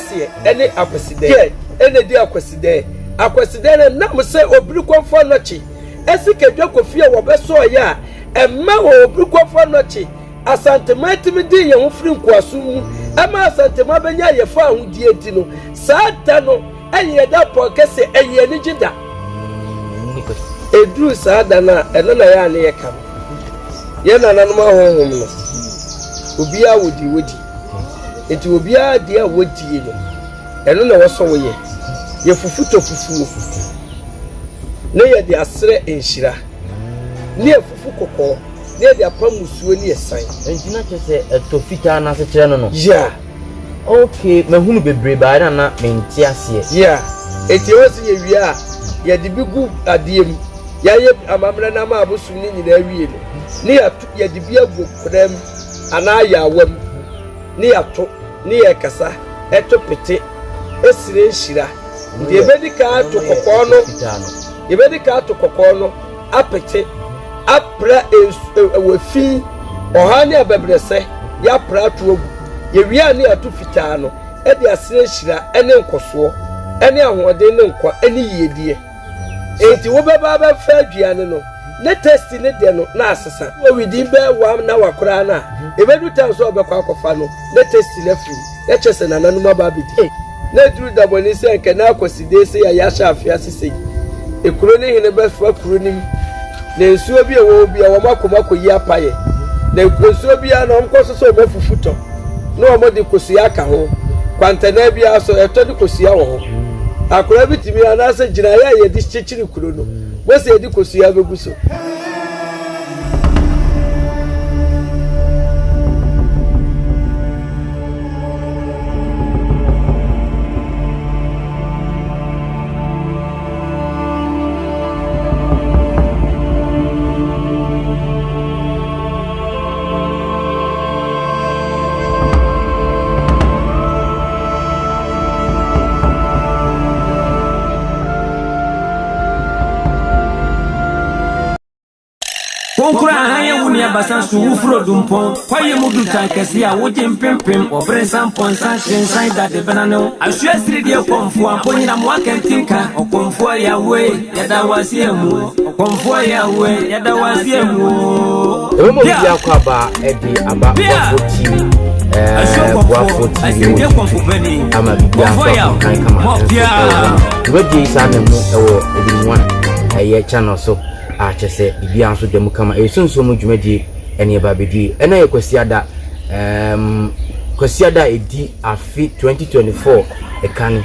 kɛseɛ ne Akwasidɛɛ. Deɛ na ɛdi Akwasidɛɛ? Akwasidɛɛ no nam sɛ Obirikɔmfoɔ Anɔkye Sikadwa Kofi a wɔbɛsɔeɛ a ɛma wɔ Obirikɔmfoɔ Anɔkye Asanteman tumi dee yɛn ho firi nkoasom mu ɛma Asanteman bɛnyaa yɛn faahodie nti no, saa da no ɛyɛ yɛn da pɔn kɛseɛ, ɛyɛ anigye da. Ɛduru saa da no a, ɛno na yɛ a ne yɛka no. Yɛn nananom ahonhom no, obiara wɔ deɛ wɔdi. Nti obiara deɛ a wɔdie no, ɛno na ɛwɔ sɛ woyɛ. Yɛfufu tɔ fufuo, na yɛde asrɛ nhyira, ne yɛfufu kɔkɔɔ, na yɛde apam musuo ne ɛsan. Nti na kyerɛ sɛ ɛtɔ fitaa no asekyerɛ no no? Yeah. Okay, mahunu bebree baa na na mente aseɛ. Yeah, enti ɛwɔ sɛ yɛwie a, yɛde bi gu adeɛ mu. Yɛayɛ amammerɛ no ama abosom no nyinaa awie no, ne yɛato, yɛde bi agu koraa mu anaa ayaawa mu, ne yɛato, ne yɛrekasa, ɛto pete, ɛsrɛ nhyira. Nti yɛbɛdi kan ato kɔkɔɔ no, yɛbɛdi kan ato kɔkɔɔ no apete, apra nsu, ɛwɔ fi, ɔhaw ne abɛbrɛsɛ, yɛapra ato agu. Yɛwie a ne yɛato fitaa no, ɛde asrɛ nhyira ne nkɔsoɔ, ne ahoɔden ne nkwa ne yiedie. Enti wobɛba abɛfa aduane no, ne tasty ne dɛ no na asesa. Wɔ within bɛyɛ one hour koraa no a, ebedu time sɛ ɔbɛkɔ akɔfa no, ne tasty no afiri mu. Na kyerɛ sɛ nananom aba abɛdi. Na eduru da bɔne sɛ anka na Akwasidee sei a yɛahyɛ afe ase sei, ekuro no hene bɛfa kuro no mu, na nsuo bi a ɛwɔ hɔ biara wɔn akɔ mu akɔyi apaeɛ. Na nsuo biara no wɔkɔ so sɛ wɔn afufu tɔ. na wɔde kosua aka ho. Kwantanaa biara so, ɛtɔ de kosua wɔ hɔ. Akwadaa bi tumi anaasɛ gyinaeɛ a yɛde kyekyere kuro no, bɔ sɛ yɛde kosua bɛgu so. Konkura ahan yɛ wo nua basa so wofuro dumpɔn kwaye mu dutan kɛse a wogye mpempem wɔbere nsa mpɔnsa hyensan dade bena ne wo asoa sirideɛ kɔmfoɔ ampo nyina mo akɛntinka ɔkɔmfoɔ yawoe yɛda wo ase amu ɔkɔmfoɔ yawoe yɛda wo ase amu Ɛbɛma obi akɔ aba de aba Boafo TV ɛɛ Boafo TV wɔ YouTube ama biribiara nso akenkan kama nso ɛwɔ hɔ. Dwumadie yi saa na mu ɛwɔ Ebinom One ɛyɛ channel so a kyɛ sɛ biribiara nso da mu kama. Ɛyɛ sunsum mu dwumadie ɛne ɛba abɛdie. Ɛna yɛ Kwasiada ɛɛm Kwasiada a ɛdi afe 2024 ɛkane.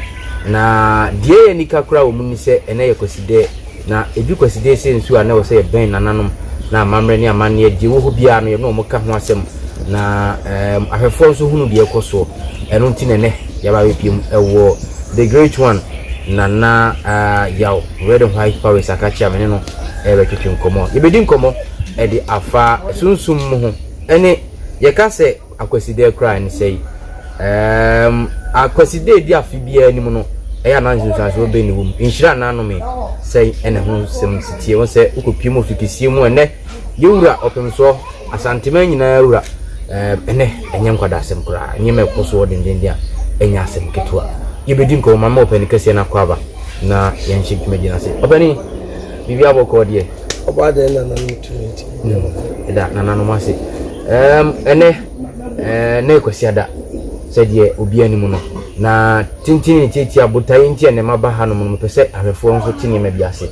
Na deɛ ɛyɛ anika koraa wɔ mu ne sɛ ɛnɛ yɛ Kwasidɛ. Na ɛdu Kwasida sei nso a na ɛwɔ sɛ yɛbɛn nananom na amammerɛ ne amanneɛ deɛ ɛwɔ hɔ biara no yɛne wɔn ka ho asɛm na um, ahwɛfoɔ nso hunu deɛ ɛkɔ soɔ. Ɛno nti na ɛnɛ yɛaba abɛpie mu ɛwɔ The Great One Nana uh, Yaw Red and White Powers Akakye a me ne no ɛrebɛtwetwe nkɔmmɔ. Yɛbɛdi nkɔmmɔ ɛde afa sunsum mu ho ɛne yɛka sɛ Akwasidae koraa ne sɛi. Ɛɛm, Akwasidae di afe biara anim no, ɛyɛ anaa nsunsuansoɔ bɛn na ɛwɔ mu? Nhyira anaa nnome sɛn ɛna ɛho nsɛm si teɛ? Wɔn sɛ wokɔpie mu ofi kɛseɛ mu ɛnɛ, yɛwura ɔpemsoɔ, Asanteman nyinaa wura, ɛɛm, ɛnɛ ɛnyɛ nkwadaa asɛm koraa, nneɛma ɛkɔ soɔ dendenden a, ɛnyɛ asɛm ketewa. Yɛbɛdi nkɔmmɔ, ma ma ɔpani kɛseɛ no akɔ aba na yɛnhyɛ dwumadie no ase. Ɔpani, biribi abɔkɔɔ deɛ? Ɔbɔ adɛn nananom tumi nti biribi abɔkɔɔ. Ɛda nananom ase. Ɛɛm, ɛnɛ, ɛɛ, na yɛ Kwasiada, sɛdeɛ obiara nim no. Na tenten ne tiatia botaeɛ nti a na maba hanom no, mepɛ sɛ ahwɛfoɔ nso te nneɛma bi ase.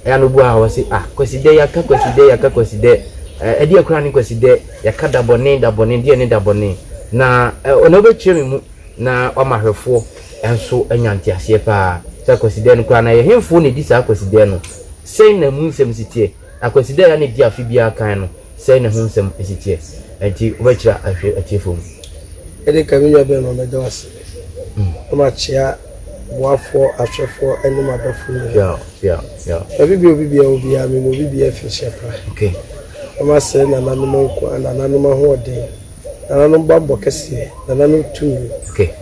Ɛyɛ a na obi wɔ ha a ɔse, ah, Kwasidɛ, yɛaka Kwasidɛ, yɛaka Kwasidɛ. Ɛɛ, ɛdeɛ koraa ne Kwasidɛ? Yɛaka da bɔne, da bɔne, deɛ ne da bɔne? Na, ɛɛ, ɔna wobɛkyerɛ me mu na wama ahwɛfoɔ nso anya nteaseɛ paa sɛ Kwasidɛ no koraa na ɛyɛ henfoɔ na ɛdi saa Kwasidɛ no? Sɛn na mu nsɛm si teɛ? Na Kwasida a na edi afe biara kan no, sɛn na ɛho nsɛm si teɛ? Enti wobɛkyerɛ ahwɛ atiefo mu. Ɛde ka me nua bɛrima mɛda wo ase na makyea boafoɔ, ahwɛfoɔ ɛne m'adɔfo nyinaa. Baabi bia obi bia wɔ biara mema obi bia afinhyia pa. Okay. Na masrɛ nananom nkwa, nananom ahoɔden, nananom bammɔ kɛseɛ, nananom tumi Okay.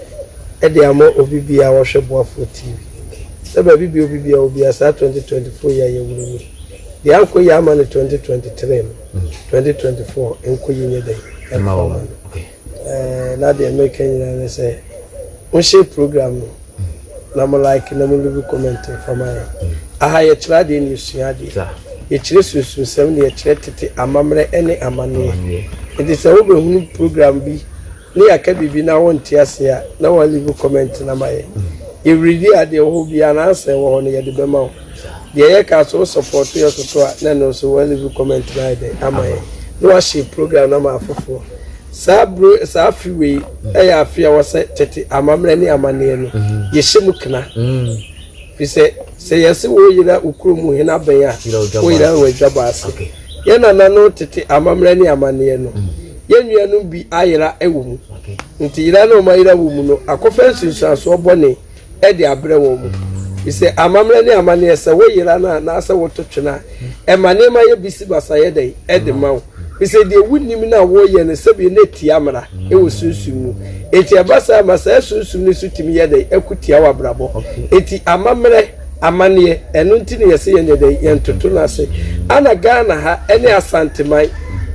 ɛde ama obi bia wɔhwɛ Boafoɔ TV. Sɛ baabi bia obi bia wɔ biara saa 2024 yi a yɛwura mu yi, Deɛ ankɔ yie ama no 2023 no, 2024 nkɔ yie nyɛ dɛn ɛmfa ma no. Na deɛ meka nyinaa ne sɛ Mo share program no na mo like na mo leave comment mfa ma yɛn. Aha yɛkyerɛ adeɛ na yɛsua adeɛ. Yɛkyerɛ sunsumsɛm na yɛkyerɛ tete amammerɛ ne amanneɛ. Nti sɛ wobɛhunu program bi ne yɛaka biribi na wonte aseɛ a, na wa leave comment no ama yɛn. Yɛ readi a deɛ ɛwɔ hɔ biara no answer ɛwɔ hɔ no yɛde bɛma wo. Deɛ yɛka so wo support yɛ soso a na ɛno nso wa leave comment no ayɛ dɛn ama yɛn. Na wa share program no ama afoforɔ. Saa bere saa afe wei yɛ afe a wɔsɛ tete amammerɛ ne amanneɛ no yɛhyɛ mu kena. Fi sɛ sɛ yɛse woyera wo kurom mu hene abɛn a, woyera wɔ adwabɔ ase. Yɛn nananom tete amammerɛ ne amanneɛ no, yɛn nuanom bi ayera wɔ mu. Nti yera na wɔn ayera wɔ mu no akɔfa nsunsuansoɔ bɔne de abrɛ wɔn mu. Efisɛ amammerɛ ne amanneɛ, sɛ woyera no anaasɛ woto twene a, ɛma nneɛma yɛ bisibasa yɛ dɛn de ma wo. Efisɛ deɛ wonnim no a woreyɛ no, sɛbi na ɛtia mmara wɔ sunsum mu. Enti ɛba saa ma saa sunsum no nso tumi yɛ dɛn ɛko tia w'abrabɔ. Enti amammerɛ, amanneɛ, ɛno nti na yɛse yɛnyɛ dɛn, yɛntoto no ase. Ana Ghana ha ne Asanteman,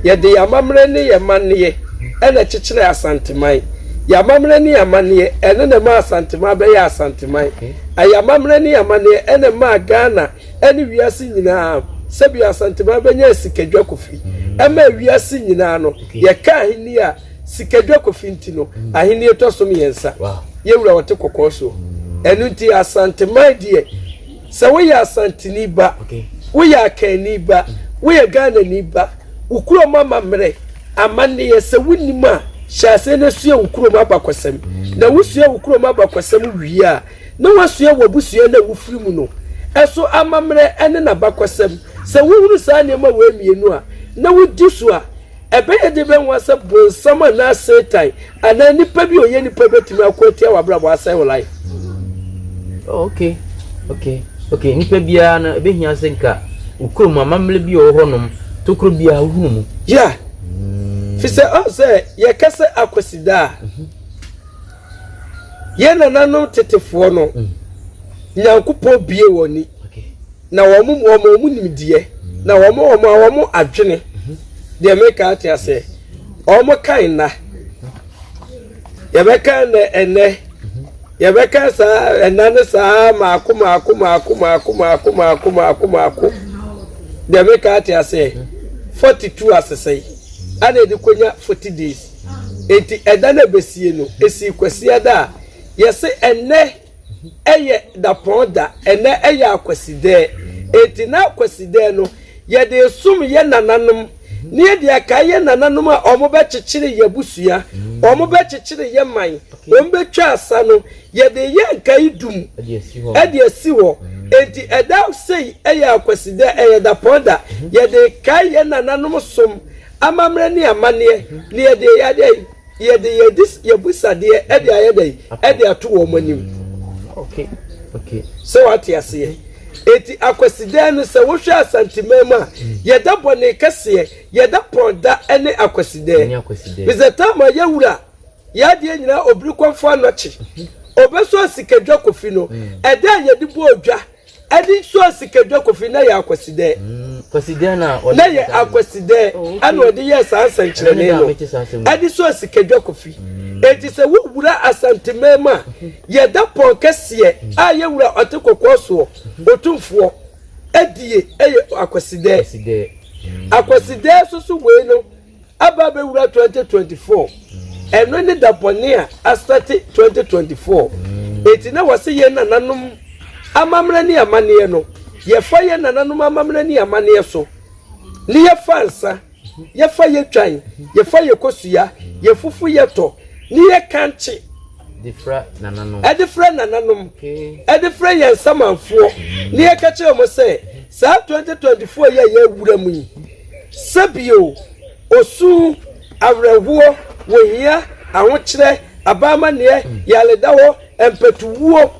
yɛde yɛn amammerɛ ne yɛn amanneɛ na ɛkyekyeree Asanteman. Yɛn amammerɛ ne yɛn amanneɛ, ɛno na ɛmaa Asanteman bɛyɛɛ Asanteman. Yɛn amammerɛ ne yɛn amanneɛ na ɛmaa Ghana ne wiase nyinaa, sɛbi Asanteman bɛnyaa Sikadwa Kofi. Ɛmaa wiase nyinaa no, yɛka ahenni a, Sikadwa Kofi nti no, ahenni tɔ so mmiɛnsa. Yɛn wura ɔte kɔkɔɔ soɔ. Ɛno nti Asanteman deɛ, sɛ woyɛ Asanteni ba, woyɛ Akanni ba, woyɛ Ghanani ba, wo kurom amammerɛ, Amanneɛ, Sɛ wunnim a, hyɛ aseɛ na sua wo kurom abakɔsɛm. Na wosua wo kurom abakɔsɛm wie a, na woasua w'abusua no a wofiri mu no so amammerɛ ne n'abakɔsɛm. Sɛ wohunu saa nneɛma wei mmienu a, na wodi so a, ɛbɛyɛ den bɛnwa sɛ bonsam anaa Satan anaa nipa bi a ɔyɛ nipa bɛtumi ako atia w'abrabɔ asɛe wo life. Oh, okay, okay, okay. Nipa biara no, ɛbɛhia sɛ nka wo kurom amammerɛ bi a ɔwɔ hɔnom, tokuro biara wohunu mu. Yeah. Fi sɛ ɔn sɛ yɛka sɛ akwasida a, yɛn nananom tetefoɔ no, Nyankopɔn bie wɔn ani na wɔn wɔn wɔn nimdeɛ na wɔn wɔn a wɔn adwene deɛ meka ate aseɛ wɔn kan nna yɛbɛka nnɛ ɛnɛ yɛbɛka saa ɛnna ne saa maako maako maako maako maako maako maako maako deɛ meka ate aseɛ 42 asesɛe ana ɛde konya 40 days enti ɛda no ɛbɛsie no ɛsii kwasiada a yɛse ɛnɛ ɛyɛ dapɔn da, ɛnɛ ɛyɛ akwasidɛɛ. Enti na akwasidɛɛ no, yɛde resom yɛn nananom, na yɛde akae yɛn nananom a wɔbɛkyekyere yɛn abusua, wɔbɛkyekyere yɛn man, wɔbɛtwa asa no, yɛde reyɛ nkae dum de asi hɔ. Enti ɛda sei ɛyɛ akwasidɛɛ, ɛyɛ dapɔn da, yɛde rekae yɛn nananom som, amammerɛ ne amanneɛ, na yɛde reyɛ adeɛ. Yɛde yɛn yɛn abisadeɛ de ayɛ dɛn? De ato wɔn anim. Okay. Okay. Sɛ wate aseɛ. Eti Akwasidɛn no sɛ wohwɛ Asanteman mu a, yɛda bɔne kɛseɛ, yɛda pɔn da ne Akwasidɛn. Fisɛ taama yɛwura yɛ adeɛ nyinaa obiri kɔmfo anɔkye. Ɔbɛsɔ asikadwa kofi no, ɛda a yɛde bɔɔ dwa Ɛde nso a Sikadwa Kofi na yɛ Akwasidɛɛ. Kwasidɛɛ na ɔde Na yɛ Akwasidɛɛ Oh, ɛna ɔde yɛɛ saa nsɛnkyerɛnne no. Ɛde nso a Sikadwa Kofi. Enti sɛ wowura Asanteman mu a, yɛda pɔn kɛseɛ a yɛwura ɔte kɔkɔɔ soɔ, Otumfoɔ, adie ɛyɛ Akwasidɛɛ. Kwasidɛɛ. Akwasidɛɛ nso so wei no, Aba abɛwura 2024, ɛno ne da bɔne a astate 2024. Enti na wɔse yɛn nananom amammerɛ ne amanneɛ no, yɛfa yɛn nananom amammerɛ ne amanneɛ so ne yɛfa nsa, yɛfa yɛ twan, yɛfa yɛ kosua, yɛfufu yɛtɔ, ne yɛkankye de frɛ nananom, ɛde frɛ nananom, ɛde frɛ yɛn nsamanfoɔ, ne yɛka kyerɛ wɔn sɛ saa 2024 yi a yɛawura mu yi, Sɛ bio, osu, awerɛhoɔ, ohia, ahokyerɛ, aba amaneɛ, yaredahɔ, mpatuwuo,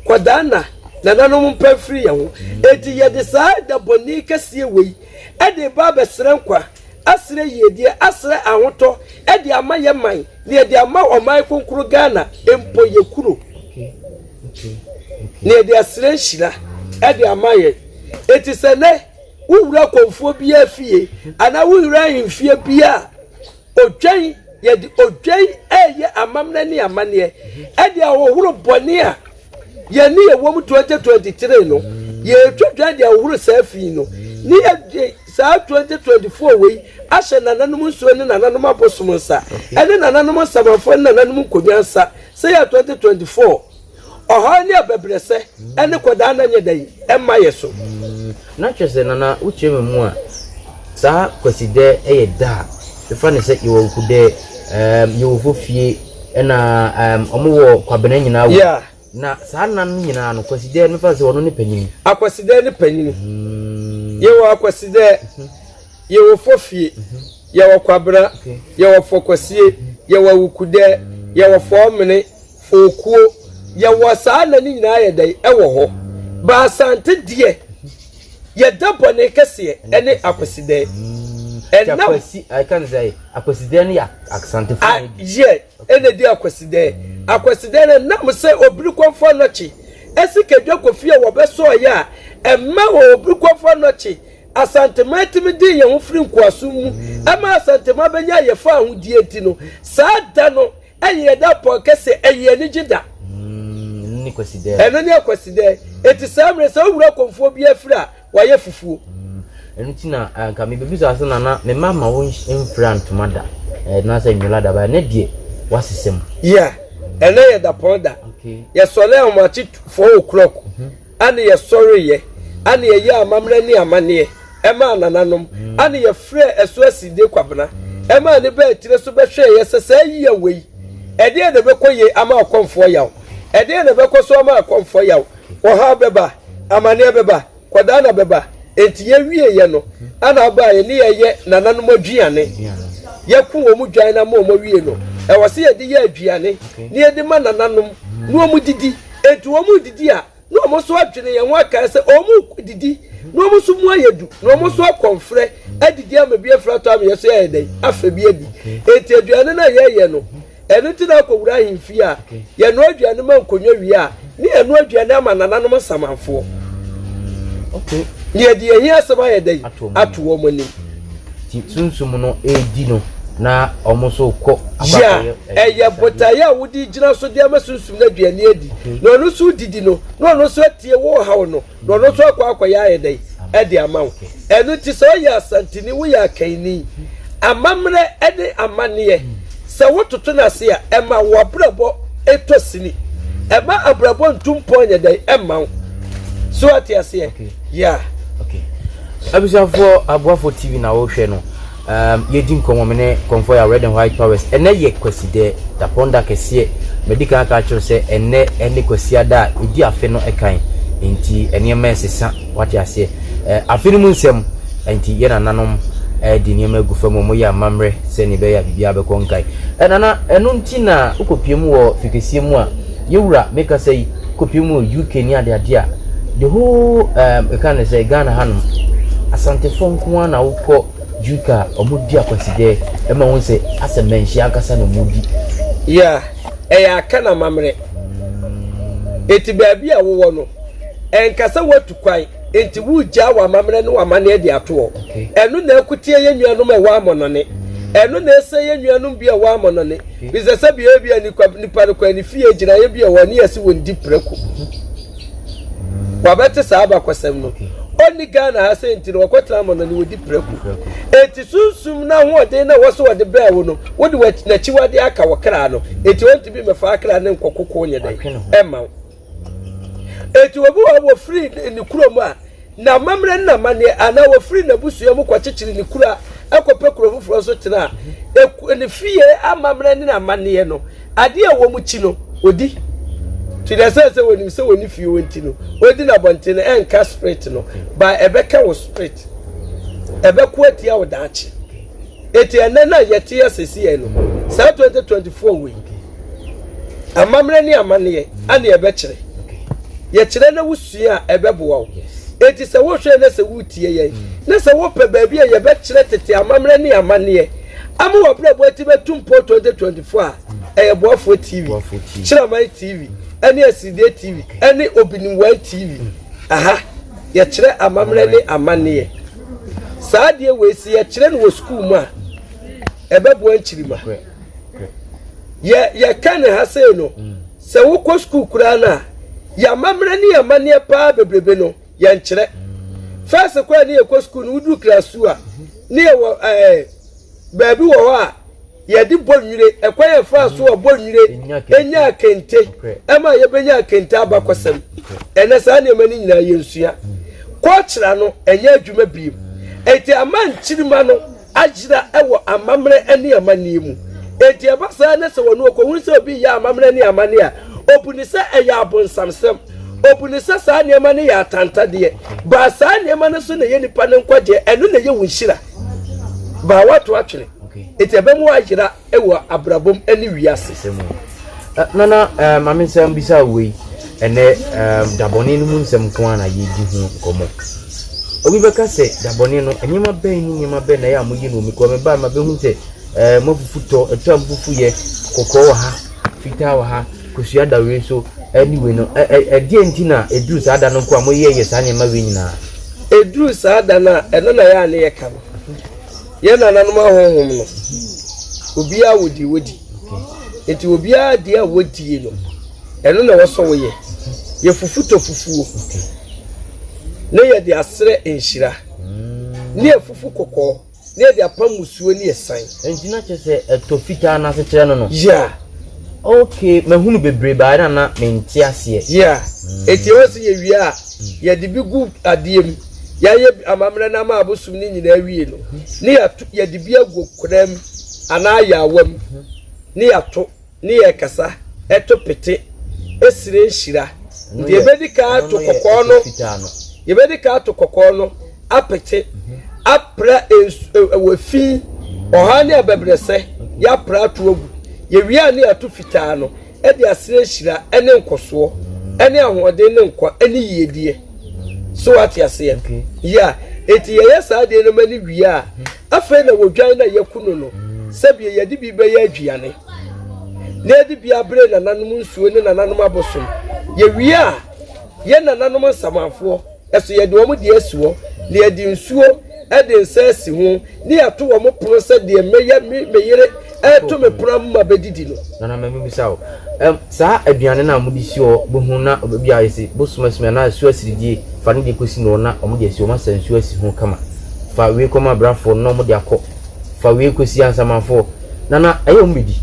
kɔdaanna, nananom mpa mfiri yɛn ho. Enti yɛde saa da bɔne kɛseɛ wei de reba abɛsrɛ nkwa, asrɛ yiedie, asrɛ ahotɔ de ama yɛn man, na yɛde ama ɔman kronkron Ghana, mpo yɛn kuro, na yɛde asrɛ nhyira de ama yɛn. Enti sɛ nnɛ Wowura kɔmfoɔ biara fie anaa wowura ahemfie biara a, odwan Yɛde odwan reyɛ amammerɛ ne amanneɛ de ahohoro bɔne a yɛne yɛwɔ mu 2023 no. Yɛretwa dwan de ahohoro saa fi no, ne yɛde saa 2024 wei ahyɛ nananom nsuo ne nananom abosom nsa, ɛne nananom nsamanfoɔ ne nananom nkonnwa nsa sɛ yɛ 2024. Ɔhaw ne abɛbrɛsɛ ne kɔdaa na nyɛ dɛn mma yɛ so. Na kyerɛ sɛ Nana wo kyerɛ me mu a saa Kwasidɛ yɛ da a mefa no sɛ yɛwɔ Awukudɛ ɛɛm yɛwɔ Fofie ɛna ɛɛm ɔmo wɔ Kwabena nyinaa wɔ Yeah. Na saa nna no nyinaa no Kwasidɛ mefa no sɛ ɔno ne panyini. Akwasidɛ ne panyini. Yɛwɔ Akwasidɛ, yɛwɔ Fofie, yɛwɔ Kwabena, yɛwɔ Fɔkwasie, yɛwɔ Awukudɛ, yɛwɔ Fɔɔmene, Okuo, yɛwɔ saa nna no nyinaa yɛ dɛn ɛwɔ hɔ. Ba Asante deɛ, yɛda bɔne kɛseɛ ɛne Akwasidɛɛ. Ɛnam. Akwasi, ɛka ne sɛ Akwasidɛɛ no yɛ Asantefoɔ na ɛdi. Yɛ, ɛna ɛdi Akwasidɛɛ. Akwasidɛɛ no ɛnam sɛ Obirikɔmfoɔ Anɔkye ɛsikadwa kɔ fie a wɔbɛsɔɔeɛ a, ɛma wɔ Obirikɔmfoɔ Anɔkye Asanteman tumi dee yɛn ho firi nkoasom mu, ɛma Asanteman bɛnya yɛn faahodie nti no, saa da no Ɛyɛ da pɔn kɛse, ɛyɛ anigye da. Ɛno ne Kwasidɛ. Ɛno ne Akwasidɛ. Enti saa mmerɛ sɛ wowura kɔmfoɔ bi afiri a, wayɛ fufuo. Ɛno nti na anka mebɛbisa sɛ nana me mma ma wo mfira ntoma da anaasɛ nwola da ba ɛnɛ deɛ woasesa mu. Yeah, ɛnɛ yɛ dapɔn da. Yɛsɔre ahomakye 4 o'clock. Ɛna yɛsɔreeɛ, ɛna yɛyɛɛ amammerɛ ne amanneɛ maa nananom, ɛna yɛfrɛɛ ɛso Asinde Kwabena maa ne baa tire so bɛhwɛeɛ sɛ saa yia wei, ɛdeɛn na ɛbɛkɔ yie ama akɔmfoɔ yaw? Ɛdeɛn na ɛbɛkɔ so ama akɔmfoɔ yaw? Ɔhaw bɛba, amanneɛ bɛba, kɔdaanna bɛba. Enti yɛwieeɛ no, ɛna abaeɛ ne yɛyɛ nananom aduane. Yɛko wɔn dwan no ama wɔn awie no, ɛwɔ sɛ yɛde yɛ aduane na yɛde ma nananom na wɔdidi. Enti wɔredidi a, na wɔn nso adwene yɛn ho akae sɛ wɔredidi, na wɔn nso mu ayɛ du, na wɔn nso akɔmfrɛ adidi ama bi afiri atɔ ama yɛn nso yɛayɛ dɛn afa bi adi. Enti aduane no a yɛyɛ no, ɛno nti na akɔwura ahemfie a, yɛnoa aduane ma nkonnwa wie a, ne yɛnoa aduane ama nananom nsamanfoɔ. Ne yɛde yɛn ahiasɛm ayɛ dɛn ato wɔn anim. Nti sunsum no redi no na wɔn nso rekɔ akɔ Yɛ akɔyɛ a, ɛyɛ botaeɛ a wode gyina so de ama sunsum no aduane adi, na ɔno nso redidi no, na ɔno nso atie wo haw no, na ɔno nso akɔ akɔyɛ ayɛ dɛn de ama wo. Ɛno nti sɛ woyɛ Asanteni, woyɛ Akanni, amammerɛ ne amanneɛ, sɛ wototo no ase a, ɛma w'abrabɔ tɔ sini. Ɛma abrabɔ ntu mpɔn nyɛ dɛn ɛmma wo. So ate aseɛ? Yeah. Okay. Abusuafoɔ Aboafo TV na wohwɛ no. Um, yɛdi nkɔmmɔ me ne Kɔmfoɔ yɛ Red and White Powers. Ɛnɛ yɛ Kwasidɛ, dapɔnda kɛseɛ. Madi kan aka akyerɛ sɛ ɛnɛ ɛne Kwasiada a ɛdi afe no ɛkan. Nti nneɛma ɛsesa, wate aseɛ. Eh, afe no mu nsɛm, nti yɛ nananom ɛde nneɛma agu fam, wɔn yɛ amammerɛ sɛnea ɛbɛyɛ a biribiara bɛkɔ nkae. Eh, nana, ɛno nti na wokɔpie mu wɔ fikɛseɛ mu a, yɛwura mekasa yi, kɔpie mu wɔ UK ne adeade a, the whole um, ɛka ne sɛ Ghana hanom, Asantefoɔ nko ara na wokɔ UK a wɔdi akwasidɛ ɛma wɔn sɛ asɛ mmanhyia ankasa na wɔdi. Yeah, ɛyɛ aka na amammerɛ. Eti baabi a wowɔ no, ɛnka sɛ woatu kwan enti woregyaa w'amammerɛ ne w'amanneɛ de ato hɔ. Ɛno na ɛkotia yɛn nuanom a ɛwɔ amɔnɔne. Ɛno na ɛsɛ yɛn nuanom bi a ɛwɔ amɔnɔne. Bisɛ sɛ bia bi a nipa nipa no kwan ne fie gyinaeɛ bi a ɛwɔ ne yɛse wɔn di prako. Wabɛte saa abakɔsɛm no. Ɔnni Ghana ha sɛ nti no wɔkɔtena amɔnɔne wɔdi prako. Enti sunsum no ahoɔden na ɛwɔ so wɔde brɛ wo no, wode n'akyiwadeɛ aka wo kra no. Enti ɔntumi mmɛfa akra ne nkɔkoko nyɛ dɛn ɛmma wo. Enti obi wɔ hɔ wɔfiri ne kurom a n'amammerɛ ne n'amanneɛ anaa wɔfiri n'abusua mu kɔkyekyere ne kuro a ɛkɔpɛ kuro foforɔ so tena a ne fie amammerɛ ne n'amanneɛ no adeɛ a wɔn kyi no ɔdi to the sense sɛ wɔnim sɛ wɔne fie wɔ nti no ɔdi n'abɔnten no ɛnka spirit no ba ɛbɛka wo spirit ɛbɛko atia wo daakye eti ɛnɛ no a yɛte yɛ sɛsi yɛn no saa 2024 wei Amammerɛ ne amanneɛ ana yɛbɛkyerɛ. Yɛkyerɛ na wosua a, ɛbɛboa wo. Enti sɛ wohwɛ na sɛ woretie yɛn, na sɛ wopɛ baabi a yɛbɛkyerɛ tete amammerɛ ne amanneɛ ama w'abrabɔ atumi atu mpɔn 2024 a, ɛyɛ Boafoɔ TV, Kyerɛman TV, ɛne Asiridie TV, ɛne Obinimwan TV. Aha, yɛkyerɛ amammerɛ ne amanneɛ. Saa adeɛ wei, sɛ yɛkyerɛ no wɔ sukuu mu a, ɛbɛboa nkyirimma. Yɛ yɛka ne ha sei no, sɛ wokɔ sukuu koraa no a, yɛamammerɛ ne yɛamanneɛ paa bebrebe no, yɛnkyerɛ. First koraa ne yɛkɔ sukuu no, woduru class two a, ne yɛwɔ ɛɛ baabi wɔ hɔ a yɛde bɔ nwire, ɛkwan yɛ fa so ɔbɔ nwire, enya kente, ɛma yɛbɛnya kente abakɔsɛm. Ɛnɛ saa nneɛma no nyinaa yɛnsua. Kɔɔkyerɛ no ɛnyɛ adwuma biem. Enti ama nkyirima no ayera wɔ amammerɛ ne amanneɛ mu. Enti ɛba saa na sɛ ɔno ɔkɔhunu sɛ obi reyɛ amammerɛ ne amanneɛ a, ɔbu no sɛ ɛyɛ abonsamsɛm. Ɔbu no sɛ saa nneɛma no yɛ atantadeɛ. Baa saa nneɛma no so na ɛyɛ nipa no nkwagyeɛ, ɛno na ɛyɛ wo nhyira. Baa woato atwene. Enti ɛbɛma woayera wɔ abrabɔ mu ne wiase. Nana, eh, ma me nsa mbisa wo wei. Ɛnɛ, eh, dabɔne no mu nsɛm nko ara na yɛredi ho nkɔmmɔ. Obi bɛka sɛ, dabɔne no, nneɛma bɛn ne nneɛma bɛn na ɛyɛ a moyɛ no wɔ mu? Kɔ mebaa mabɛhu sɛ, eh, moafufu tɔ, ɛtɔ a mofufu yɛ, kɔkɔɔ wɔ ha, fitaa wɔ ha, kosua da wei so, ɛne wei no. Ɛ, ɛ, ɛdeɛn nti na ɛduru saa da no nko a moyɛyɛ saa nneɛma wei nyinaa? Ɛduru saa da no a, ɛno na ɛyɛ a ne yɛka no. Yɛn nananom ahonhom no, obiara wɔ deɛ wɔdi. Nti obiara deɛ a wɔdie no, ɛno na ɛwɔ sɛ woyɛ. Yɛfufu tɔ fufuo na yɛde asrɛ nhyira, ne yɛfufu kɔkɔɔ na yɛde apam musuo ne ɛsan. Nti na kyerɛ sɛ ɛtɔ fitaa no ase kyerɛ no no? Yeah. Okay, mahunu bebree baa na na mente aseɛ. Yeah. Eti ɛwɔ sɛ yɛwie a, yɛde bi gu adeɛ mu. Yɛayɛ amammerɛ no ama abosom no nyinaa awie no, ne yɛato, yɛde bi agu koraa mu anaa ayaawa mu, ne yɛato, ne yɛrekasa, ɛto pete, esrɛ nhyira. Nti yɛbɛdi kan ato kɔkɔɔ no, yɛbɛdi kan ato kɔkɔɔ no apete, apra nsu, ɛwɔ fi, ɔhaw ne abɛbrɛsɛ, yɛapra ato agu. Yɛwie a ne yɛato fitaa no, de asrɛ nhyira ne nkɔsoɔ ne ahoɔden ne nkwa ne yiedie. So wate aseɛ? Yeah. Enti yɛyɛ saa adeɛ no ma no wie a, afei na wɔdwan no a yɛku no no, sɛbie yɛde bi bɛyɛ aduane na yɛde bi abere nananom nsuo ne nananom abosom. Yɛwie a, yɛ nananom nsamanfoɔ ɛso yɛde wɔn deɛ asi hɔ na yɛde nsuo de nsa asi ho ne yɛato wɔn pono sɛ deɛ mɛyɛ me me yere ɛreto me pono ama bɛdidi no. Nana ma mebisa wo, um, saa aduane no a mode si hɔ bɛhu na bi a yɛsi bosom asumi anaa nsuo asiridie fa ne deɛ kɔsi no na wɔn de asi wɔn asa nsuo asi ho kama fa wei kɔma abrafoɔ no na wɔn de akɔ fa wei kɔsi ansamanfoɔ nana ɛyɛ wɔn bɛdi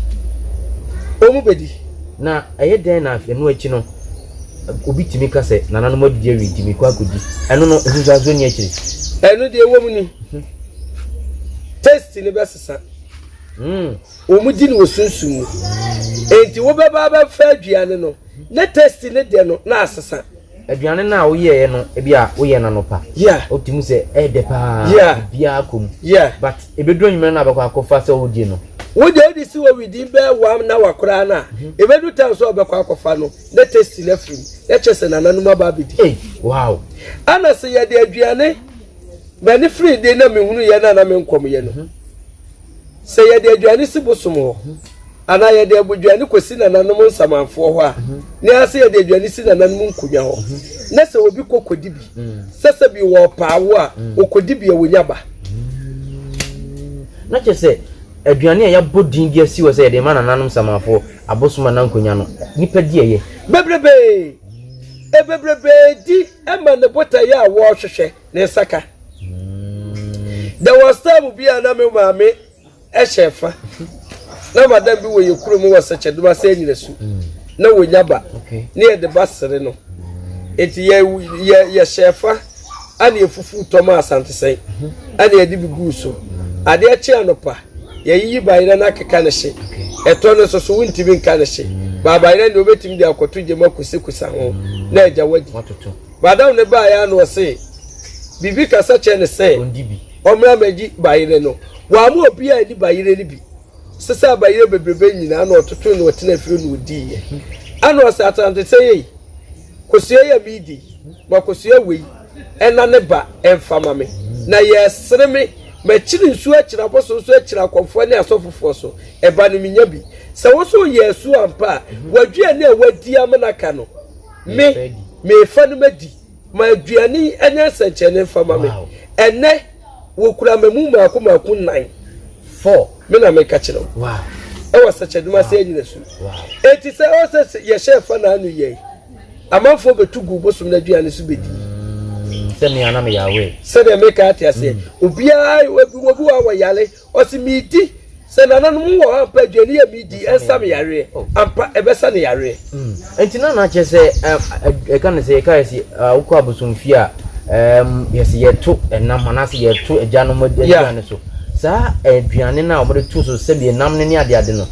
wɔn bɛdi na ɛyɛ dɛn na ɛno akyi no Obi tumi ka sɛ, Nananom adidi awie nti merekɔ akɔdi. Ɛno no, nsunsuansoɔ nni akyire. Ɛno deɛ ɛwɔ mu ni, taste no bɛsesa. Wɔn di no wɔ sunsum mu. Enti wobɛba abɛfa aduane no, ne taste ne deɛ no na asesa. Aduane no a woyɛeɛ no, ebi a woyɛ no anɔpa. Yeah. Wotumi sɛ ɛyɛ dɛ paa. Yeah. Biribiara kɔ mu. Yeah. But ɛbɛduru anwummerɛ no a bɛkɔ akɔfa sɛ wodie no. Wo deɛ wode si hɔ within bɛyɛ one hour koraa no a, ɛbɛdu time sɛ wɔbɛkɔ akɔfa no, na tasty no afiri mu na kyerɛ sɛ nananom aba abɛdi. Hey, wow. Ana sɛ yɛde aduane m'ani firi de na mehunu yɛ na na menkɔm yɛ no sɛ yɛde aduane si bosom hɔ anaa yɛde aduane kɔsi nananom nsamanfoɔ hɔ a ne ara sɛ yɛde aduane si nananom nkonnwa hɔ na sɛ obi kɔ kɔdi bi sɛ sɛ bi wɔ paawo a ɔkɔdi bi a wɔnya ba. Na kyerɛ sɛ aduane a yɛabɔ din de asi hɔ sɛ yɛde ma nananom nsamanfoɔ Abosom anaa nkonya no, nnipa di ɛyɛ. Bebrebee, Ebebrebee di ma ne botaeɛ a wɔrehwehwɛ ne nsa ka. There was time bi a na me maame hyɛ fa na madam bi wɔ yɛ kurom wɔ Sɛkyɛdoma sɛ Anyinasu na wɔnya ba ne yɛde ba sere no nti yɛ yɛ yɛhyɛ fa ana yɛfufu tɔ ma Asantesɛn ana yɛde bi guu so adeɛ kye anɔpa Yɛyiyi bayerɛ no akeka ne hye. Ɛtɔ no nso so wontumi nka ne hye. Ba bayerɛ deɛ wobɛtumi de akɔto gya mu akusikusa ho na agya wadi. Madam no baeɛ a na ɔse biribi kasa kyerɛ no sɛ ɔmmra mmɛgye bayerɛ no. Wamma obiara anni bayerɛ no bi. Sesaa bayerɛ bebrebe nyinaa na ɔtotoe na ɔtenaa fie na ɔdiiɛ. Ɛna ɔse Atrantesɛ ei, kosua yi a meredi yi, ma kosua wei ɛna ne ba mfa ma me. Na yɛresere me Makyiri nsuo akyiri abosom so akyiri akɔmfoɔ ne asɔfofoɔ so, ɛba no menya bi. Sɛ wo nso woyɛ asuo ampa a, w'aduane a woadi amena aka no, me, merefa no madi. Ma aduane yi nyɛ nsɛnkyerɛnne mfa ma me. Ɛnnɛ, wokura mmamu mmaako mmaako nnan. Four. Me na meka kyerɛ wo. Wow. Ɛwɔ sɛkyɛdum ase anyinasu. Eti sɛ ɔsɛ yɛhyɛ fa na ano yɛ amanfoɔ bɛtu gu bosom no aduane so bɛdi. Sɛnea na meyɛ aware. Sɛdeɛ meka ate aseɛ. Obiara obi wɔ a wɔyare ɔsi medi sɛ nananom wɔ hɔ ampa aduane yɛ medi ɛnsa me yareɛ oh. ampa ɛbɛsa ne yareɛ. Nti na na kyerɛ sɛ ɛka ne sɛ yɛka yɛ sɛ wokɔ abosomfie a yɛsɛ yɛto ɛnam anaasɛ yɛto agyanom aduane so saa aduane no a wɔde to so sɛbi ɛnam no ne adeade no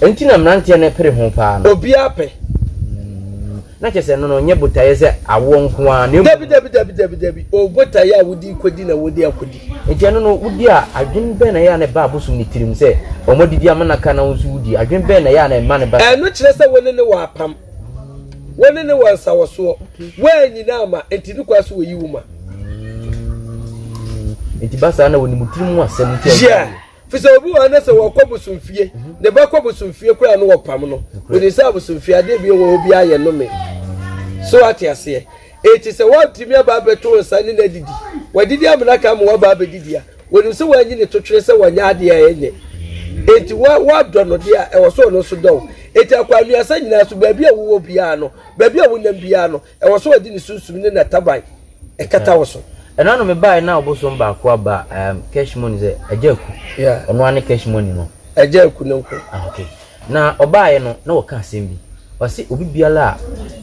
nti na mmeranteɛ no pere ho paa no. Obiara pɛ. Na kyerɛ sɛ ɛno no nyɛ botaeɛ sɛ awoɔ nko ara na mmom. Dabi, dabi, dabi, dabi, dabi, o botaeɛ a wode rekɔdi na wode akɔdi. Nti ɛno no wodi a, adwene bɛn na ɛyɛ a na ɛba abosom no tirim sɛ wɔn adidi ama no aka na wo nso wodi? Adwene bɛn na ɛyɛ a na ɛma no ba saa? Ɛno kyerɛ sɛ wo ne no wɔ apam, wo ne no wɔ nsawɔsoɔ, woannyina amma, nti ne kwan so wɔyi wo ma. Nti ba saa na wɔnim wo tirim ho asɛm nti a. Yeah. Fi sɛ obi wɔ hɔ na sɛ wɔkɔ bosomfie, ne ba kɔ bosomfie koraa no wɔpam no. Onim sɛ abosomfie adeɛ bi wɔ hɔ bi ayɛ nnome. So ate aseɛ? Eti sɛ wɔntumi aba abɛto wo nsa ne no adidi, wadidi amena ka ama waba abɛdidi a, wɔnim sɛ wɔanyi ne totwene sɛ wɔnyɛ adeɛ a ɛnyɛ. Enti woadɔ no deɛ a, ɛwɔ sɛ ɔno nso dɔ wo. Enti akwannuasa nyinaa so, baabi a wowɔ biara no, baabi a wonam biara no, Ɛwɔ sɛ ɔde ne sunsum ne n'ataban kata wo so. Ɛno ano mebaeɛ na ɔbosom baako aba um, cash money sɛ agya aku. Yeah. Ɔno ara ne cash money no. Agya aku no nko. Ah, okay. Na ɔbaeɛ no na wɔka asɛm bi. Ɔse obi biara a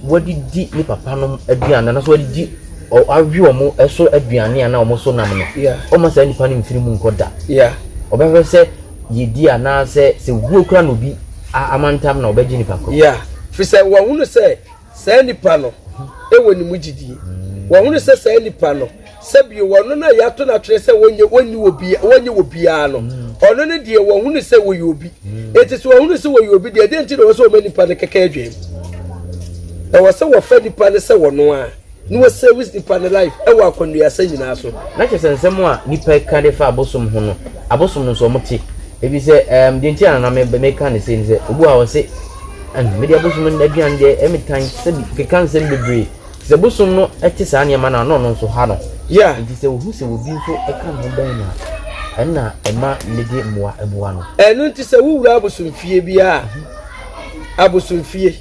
wadidi ne papa nom aduane anaasɛ wadidi awe wɔn so aduane anaa wɔn so nam no. Yeah. Ɔma saa nipa no mfiri mu nkɔ da. Yeah. Ɔbɛhwɛ sɛ yɛdi anaasɛ sɛ wuo kura na obi amantam na ɔbɛgye nipa korɔ. Yeah. Firi sɛ wɔhunu sɛ Saa nipa no wɔ ne mu gyidie. Wɔhunu sɛ saa nipa no, sɛbio wɔno no a yɛato no atwene sɛ wɔnyɛ wɔnni wɔ bi wɔnyɛ wɔ biara no, ɔno no deɛ wɔhunu sɛ wɔyɛ obi. Enti sɛ wɔhunu sɛ wɔyɛ obi deɛ, deɛ nti na ɛwɔ sɛ wɔma nipa no kɛkɛ adwene mu? Ɛwɔ sɛ wɔfa nipa no sɛ wɔno a na wɔ service nipa no life ɛwɔ akɔnnuasa nyinaa so. Na kyerɛ sɛ nsɛm a nipa ka de fa abosom ho no, abosom no nso wɔte. Efisɛ ɛɛm deɛ nti a na meka no sei ne sɛ, obi wɔ hɔ a ɔse Ɛn, me deɛ bosom no aduane deɛ ɛyɛ me tan sɛ keka nsɛm bebree. Sɛ bosom no te saa nneɛma no a, na ɔno nso ha no. Yeah. Nti sɛ ohu sɛ obi nso ka ne ho bɛn no a, ɛnna ɛma ne de mmoa boa no. Ɛno nti sɛ wowura abosomfie bi a, abosomfie.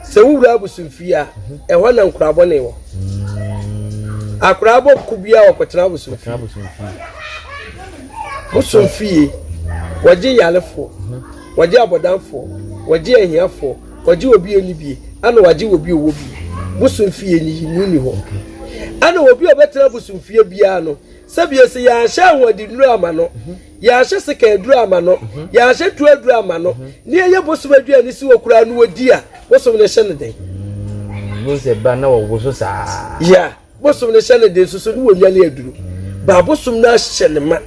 Sɛ wowura abosomfie a, ɛhɔ na nkoraa bɔne wɔ. Akoraa bɔ ko biara ɔkɔtena abosomfie. Bosomfie, wɔgye yarefoɔ. Wɔgye abɔdamfoɔ, wɔgye ahiafoɔ, wɔgye obi a ɔnni bie, ɛna wɔgye obi a ɔwɔ bie. Bosom fie nyiyimu nni hɔ. Ɛna obi a ɔbɛtena bosom fie biara no, sɛbio sɛ yɛanhyɛ ahoɔdennuro ama no, yɛanhyɛ sekan aduro ama no, yɛanhyɛ tuo aduro ama no, ne yɛyɛ bosom aduane si hɔ koraa no wɔdi a, bosom no hyɛ no den. Wohu sɛ ba na wɔwoso saa. Yeah. Bosom no hyɛ no den nso so ne wɔnya ne aduro. Ba bosom no ahyɛ ne ma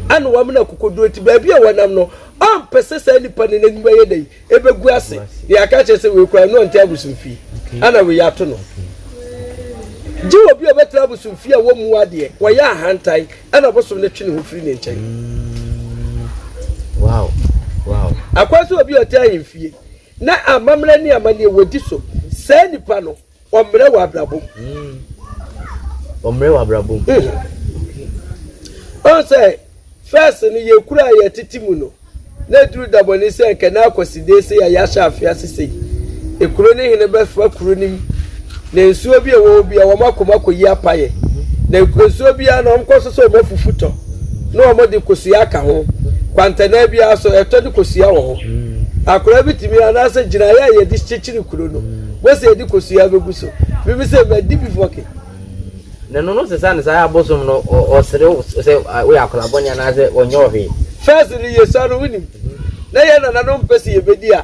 ana wamena akokoduro nti baabi a wɔnam no ɔmpɛ sɛ saa nipa no n'anim bɛyɛ dɛn ɛbɛgu ase. Deɛ aka kyerɛ sɛ wei koraa no ɔnte abosomfie ana wei ato no. Gye obi a ɔbɛtena abosomfie a wɔmmu adeɛ, wɔyɛ ahantan ɛna bosom no twe ne ho firi ne nkyɛn. Wow. Wow. Akwan sɛ obi a ɔte ahemfie na amammerɛ ne amanneɛ wɔdi so saa nipa no Ɔmmerɛ wɔ abrabɔ mu. Ɔmmerɛ wɔ abrabɔ mu. Ɔn sɛ fɛs no yɛ kura a yɛtete mu no na eduru dabɔne sɛ nka na akwaside sei a yɛahyɛ afe ase sei. Ekuro ne hene bɛfa kuro no mu na nsuo bi a ɛwɔ hɔ bi a wɔn akɔm akɔyi apayɛ. Na nsuo biara na wɔn kɔ so sɛ wɔn afufu tɔ na wɔn de kosua aka ho. Kwantanaa biara so ɛtɔ ne kosua wɔ hɔ. Akwadaa bi tumi anaasɛ gyinaeɛ a yɛde kyekyere kuro no. Mose yɛde kosua bɛgu so. Mimi sɛ madi bi fɔke. Na no no sesa ne saa abosom no ɔsere sɛ woyɛ akwadaa bɔne anaasɛ ɔnyɛ ɔhwee. First no yɛsua no wonim na yɛn nananom mpɛ sɛ yɛbɛdi a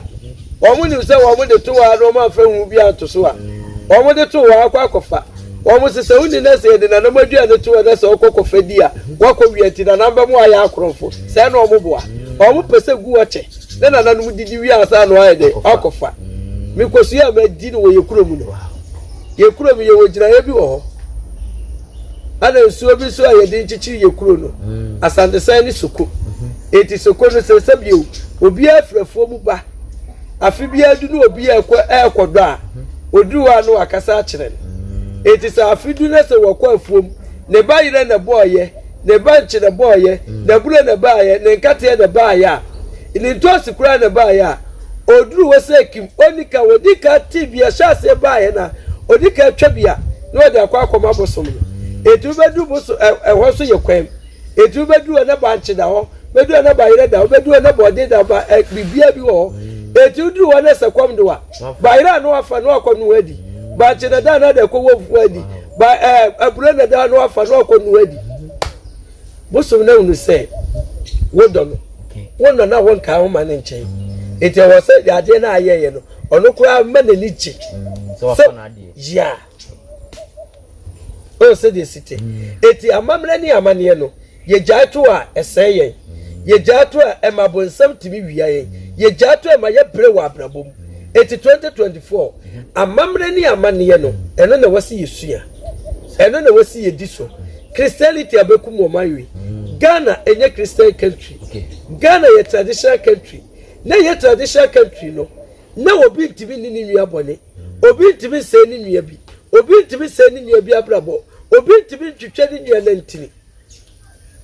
wɔn nim sɛ wɔn de to hɔ a na wɔn amfa hu bi anto so a wɔn de to hɔ akɔ akɔfa wɔn sɛ sɛ wonni na sɛ yɛde nanam aduane to hɔ na sɛ wɔkɔ kɔfa di a wɔakɔ wia nti nanam bɛmo ayɛ akorɔmfo sɛ na wɔn boa wɔn pɛ sɛ gu hɔ kyɛ ne nananom didi wie ansa na wɔayɛ dɛ akɔfa. Me kosua a madi no wɔ yɛ kurom no, yɛ kurom yɛwɔ gyinaeɛ bi wɔ hɔ. Ɛna nsuo bi nso a yɛde nkyekyere yɛ kuro no, mm. Asantesan ne Soko. Mm-hmm. Eti Soko no sɛ sɛ bio, obiara firi afuo mu ba. Afe biara du no obiara ɛkɔ ɛrekɔdɔ a, mm-hmm. oduru hɔ a no wakasa akyerɛ no. Mm. Eti sɛ afe du na sɛ wɔkɔ afuom, ne ba yerɛ na ɛbɔɔyɛ, ne ba nkye na ɛbɔɔyɛ, mm. n'aburo na ɛbaayɛ, ne nkateɛ na ɛbaayɛ a. Ne ntoosi koraa na ɛbaeɛ a, ɔduru hɔ sɛ kim, ɔnni ka, ɔdi ka te bi a, ɛhyɛ aseɛ baeɛ na ɔdi ka twa bi a, na ɔde akɔ akɔma bosom no. Enti wobɛduru bosom, ɛhɔ nso yɛ kwan mu. Enti wobɛduru hɔ na bankye da hɔ, bɛduru hɔ na bayerɛ da hɔ, bɛduru hɔ na bɔɔde da hɔ, ba, ɛ, biribiara bi wɔ hɔ. Enti woduru hɔ na sɛ kɔm de wa, bayerɛ a na wafa na wakɔ noa adi, bankye na da na de akɔ wɔ fufuo adi, ba, ɛ, aburo na da na wafa na wakɔ noa adi. Bosom no ahunu sɛ wodɔ no, wonnɔ no a wonkaa wo ma no nkyɛn. Enti ɛwɔ sɛ adeɛ no a ayɛyɛ no, ɔno koraa ma n'ani gye. Sɛ yia. Ɔn sɛ deɛ si te. Enti amammerɛ ne amanneɛ no, yɛgyae to a, ɛsɛe yɛn. Yɛgyae to a, ɛma bonsam tumi wia yɛn. Yɛgyae to a, ɛma yɛbrɛ wɔ abrabɔ mu. Enti 2024, amammerɛ ne amanneɛ no, ɛno na ɛwɔ sɛ yɛsua. Ɛno na ɛwɔ sɛ yɛdi so. Christianity abɛkum ɔman wei. Ghana ɛnyɛ Christian country. Ghana yɛ traditional country. Na ɛyɛ traditional country no, na obi ntumi nni ne nua bɔne. Obi ntumi nsɛe ne nua bi. Obi ntumi nsɛe ne nua bi abrabɔ. Obi ntumi ntwitwa ne nua nantini.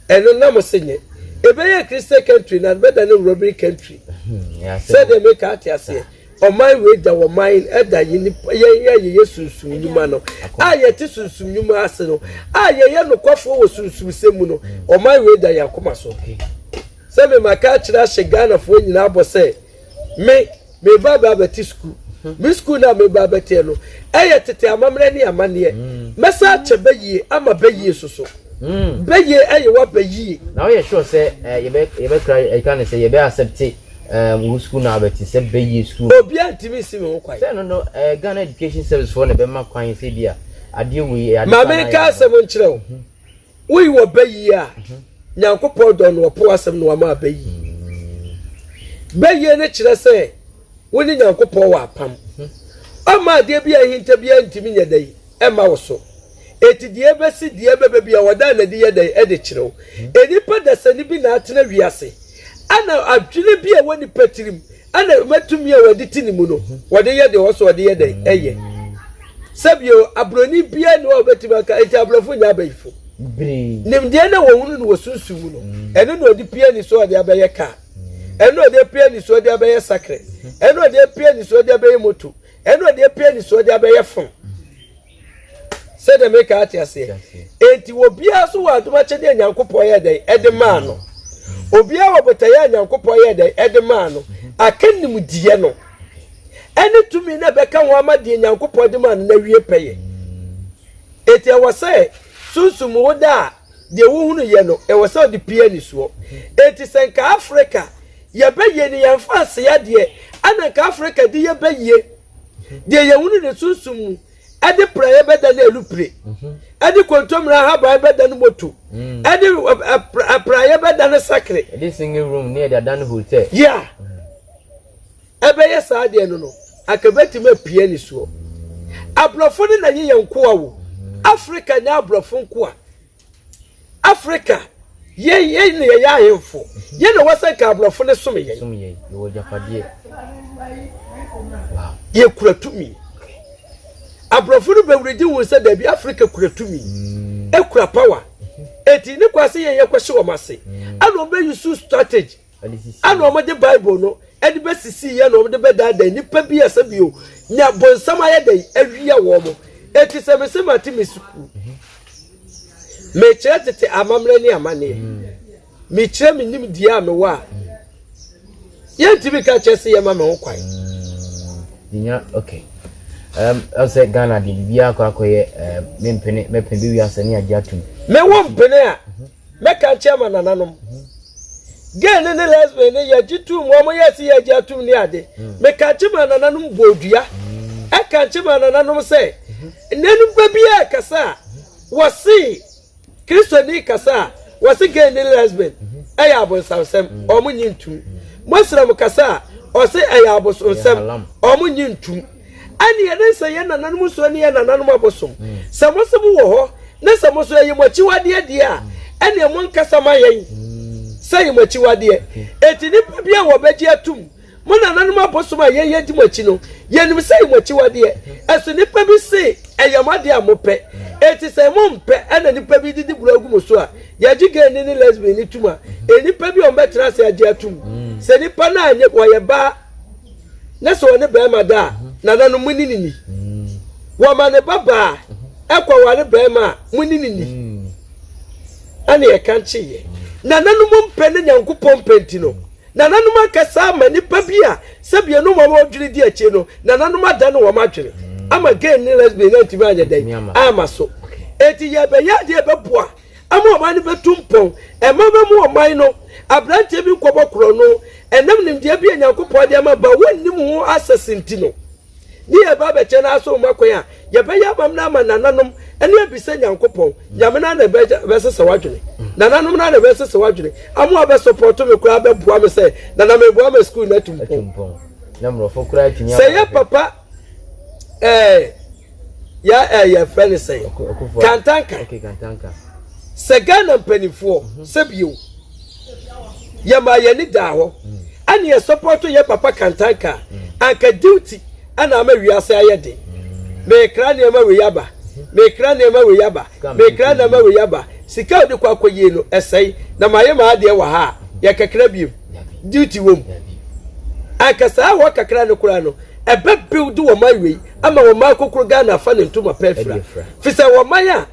Ɛno na mo se nyɛ. Ɛbɛyɛ Christian country na bɛda ne robbery country. Sɛdeɛ meka ate aseɛ. Ɔman wei da ɔman ɛda yɛn nipa yɛn a yɛyɛ sunsum nnwuma no a yɛte sunsum nnwuma ase no a yɛyɛ nokwafoɔ wɔ sunsumsɛm mu no ɔman wei da yɛn akoma so. Sɛ me maka akyerɛ ahyɛ Ghanafoɔ nyinaa bɔ sɛ me meba aba abɛte sukuu me sukuu no a meba abɛteɛ no ɛyɛ tete amammerɛ ne amanneɛ mɛsa akyɛ bɛyie ama bɛyie soso bɛyie ɛyɛ wa bɛyie. Na woyɛ sure sɛ yɛbɛ yɛbɛkra ɛka ne sɛ yɛbɛ accept wo sukuu no abɛte sɛ bɛyie sukuu. Obiara ntumi nsi me ho kwan. Sɛ no no Ghana Education Service foɔ na ɛbɛma kwan sɛ bi a adeɛ wei ɛyɛ ade pa. Ma menka asɛm nkyerɛ wo. Woyi wɔ bɛyie a, Nyankopɔn dɔ no ɔpo asɛm na wama abɛyie. Bɛyie no kyerɛ sɛ wo ne Nyankopɔn wɔ apam. Ɔmma adeɛ bi a ahinta biara ntumi nyɛ dɛn ɛmma wo so. Enti deɛ ɛbɛsi, deɛ ɛbɛba biara wɔda no adi yɛ dɛn ɛde kyerɛ wo. Nnipa dasani bi na atena wiase, ɛna adwene bi a ɛwɔ nipa tirim, ɛna ɛma tumi a wɔde te ne mu no, wɔde yɛ deɛ ɔwɔ sɛ wɔde yɛ dɛn ɛyɛ. Sɛbio, aburoni biara nni hɔ a ɔbɛtumi aka, enti aborɔfo nyɛ abayifo. Nimdeɛ no a wɔhunu no wɔ sunsum mu no, ɛno na ɔde pia ni so ɔde abɛyɛ kaa, ɛno na ɔde apia ni so ɔde abɛyɛ sakre, ɛno na ɔde apia ni so ɔde abɛyɛ moto, ɛno na ɔde apia ni so ɔde abɛyɛ fon. Sɛdeɛ meka ate aseɛ. Enti obiara so wɔ adom akyɛdeɛ a Nyankopɔn yɛ dɛn ɛde maa no. Obiara wɔ botaeɛ a Nyankopɔn yɛ dɛn ɛde maa no. Aka nimdeɛ no ɛne tumi no ɛbɛka ho ama deɛ Nyankopɔn de maa no no awie pɛyɛ. Enti ɛwɔ sɛ sunsum wo da a deɛ wohunu yɛ no ɛwɔ sɛ ɔde pie anisoɔ. Enti sɛ nka Afrika yɛbɛyie no yɛmfa nsea deɛ ɛna nka Afrika de yɛbɛyie deɛ yɛhunu ne sunsum mu ɛde praeɛ bɛda no alupire ɛde kontomire ahaban bɛda no moto ɛde praeɛ bɛda no sakre ɛde single room ne ɛde ada no hotel yeah ɛbɛyɛ saa deɛ no no anka bɛtumi apue ne soɔ aborɔfo no na yɛ yɛn nkoa wo Africa nyɛ aborɔfo nkoa Africa yɛn yɛn na yɛyɛ ahemfo yɛn na wɔsɛ nka aborɔfo no som yɛn. Som yɛn yɛwɔ agyapadeɛ. Wow. Yɛkura tumi. Aborɔfo no bɛwuridi hu sɛ dabi Africa kura tumi mm. ekura power. Eti ne kwa sɛ yɛn yɛkɔhyɛ wɔn ase. Mm. Ɛna wɔn bɛyi so strategy. Ɛna wɔde Bible no de bɛsisii yɛ na wɔde bɛdaadaa nnipa bi a sɛ bio nea bonsam ayɛ dɛn awia wɔn. Enti sɛ mese mate me sukuu, mekyerɛ tete amammerɛ ne amanneɛ, mekyerɛ me nimdeɛ a mewɔ a, yɛntumi ka kyerɛ sɛ yɛma me ho kwan. Nya okay. Um, sɛ Ghana deɛ biribiara akɔ akɔyɛ um, mempene mɛpene bɛwi asɛ ne agye atom. Mewo mpene a Mɛka nkyerɛ ma nananom. Gay ne ne lesbian ne yɛgye tum wɔn yɛ se yɛgye atum ne ade. Meka nkyerɛ ma nananom bɔ dua. Ɛka nkyerɛ ma nananom sɛ nnɛ ba bi a kasa a wɔse Kristoni kasa a wɔse gay ne lesbian ɛyɛ abonsamsɛm wɔn nyi ntum. Muslim kasa a ɔse ɛyɛ abosonsɛm wɔn nyi ntum. Ɛnneɛ ne sɛ yɛn nananom nso ne yɛn nananom abosom. Sɛ mo nso mowɔ hɔ, ne sɛ mo nso ɛyɛ mo akyiwadeɛ deɛ a, ɛnneɛ monkasa ma yɛn sɛ ɛyɛ mo akyiwadeɛ. Enti nnipa bi a wɔbɛgye atom mo nananom abosom a yɛn yɛdi mo akyi no, yɛnim sɛ ɛyɛ mo akyiwadeɛ. Ɛso nnipa bi se ɛyɛ mo adeɛ a mopɛ. Enti sɛ mompɛ ɛna nnipa bi didi borɔ agu mo so a, Yɛgye gay ni ne lesbian ni tum a, nnipa bi a wɔbɛtena ase agye atum. Sɛ nipa no anyɛ wɔyɛ baa na sɛ ɔne bɛrima da a, nananom mo ne ne ni. Wɔma ne ba baa ɛkɔware bɛrima a, mo ne ne ni. Ɛne ɛka nkyeeɛ. Nananom mpɛ ne Nyankopɔn mpɛ nti no, Nananom akasa ama nnipa bi a sɛbi ɛno ma wɔdwene di akyire no, nananom adane wɔn adwene ama gay ne lesbian no antumi anyɛ dɛn ama so. Enti yɛbɛyɛ adeɛ ɛbɛboa ama ɔman no bɛtu mpɔn, ɛma bɛmu ɔman no aberanteɛ bi nkɔbɔ korɔno ɛnam nimdeɛ bi a Nyankopɔn de ama ba wɔnnim ho asɛse nti no. Ne yɛba abɛkyɛ no aso mma kwan a yɛbɛyɛ amammerɛ ama nananom ne abisa Nyankopɔn. Nyame no ara na ɛbɛsesa w'adwene. Nananom no ara na ɛbɛsesa w'adwene. Ama wabɛsɔpɔto me koraa bɛboa me sɛ nana meboa ma sukuu no atu mpɔn. Sɛ yɛ papa ɛɛ yɛ ɛɛ yɛfrɛ ne sɛn Kantanka. Sɛ Ghana mpanimfoɔ sɛ bio. Yɛmaa yɛn ani daa hɔ ɛna yɛ support yɛ papa Kantanka a, anka duty ɛna ama wiase ayɛ den. Mekra nneɛma wei aba, mekra nneɛma wei aba, mekra nneɛma wei aba. Sika a wode kɔ akɔyie no ɛsɛe na mayɛ m'adeɛ wɔ ha a, yɛ kakra biom. Duty wom. Anka saa hɔ kakra no koraa no, ɛbɛ build wɔn wei ama wɔn akokoro Ghana afa ne ntoma pɛ afira. Fisɛ wɔn a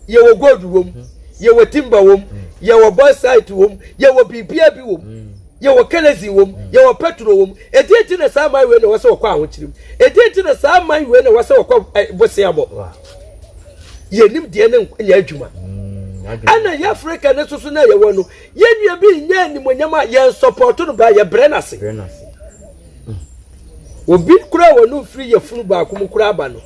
yɛwɔ gold wom, yɛwɔ timber wom, yɛwɔ bauxite wom, yɛwɔ biribiara bi wom, yɛwɔ kerosene wom, yɛwɔ petrol wom. Ɛdeɛ nti na saa man wei na ɛwɔ sɛ wɔkɔ ahokyere mu? Ɛdeɛ nti na saa man wei na ɛwɔ sɛ wɔkɔ eh, boseabɔ? Yɛnim deɛ ne nyɛ adwuma. Ɛna yɛ Africa ne soso na yɛwɔ no, yɛn nua bi nyɛ animonyam a yɛn sɔpɔto no ba yɛbrɛ no ase. Obi koraa wɔ no mfiri yafunu baako mu koraa ba no,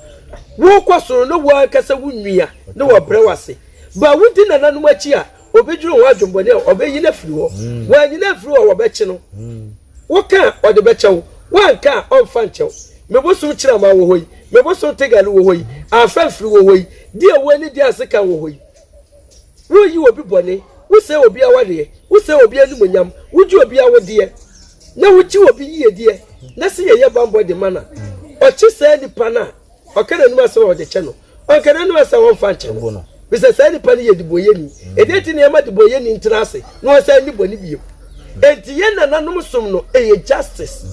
wokɔ soro no wo ankasa wo nua ne wɔbrɛ wo ase. Ba wodi nananom akyi a, obi dwene ho adwembɔne a, ɔbɛyi no afiri hɔ. Mm. Wanyi no afiri hɔ a, wɔbɛkye no. Mm. Woka a, ɔde bɛkyɛ wo. Woanka a, ɔmfa nkyɛ wo. Me bosom Kyerama wɔ hɔ yi, me bosom Tegale wɔ hɔ yi, Afɛmfiri wɔ hɔ yi, di ɛwoɔ ne di asekan wɔ hɔ yi. Woyi obi bɔne, wosɛe obi awareɛ, wosɛe obi animuonyam, wogye obi awodeɛ, na wokyi obi yiedie, na se yɛyɛ bammɔ de ma no a, ɔkye saa nipa no a, ɔka n'anim asɛm a ɔde kyɛ no, ɔnka n'anim asɛm a ɔmfa nkyɛ no. Fisɛ saa nipa no yɛ debɔyɛni. Ɛdeɛ nti na yɛma debɔyɛni ntena ase na ɔnsan nni bɔne bio? Enti yɛn nananom som no, ɛyɛ justice.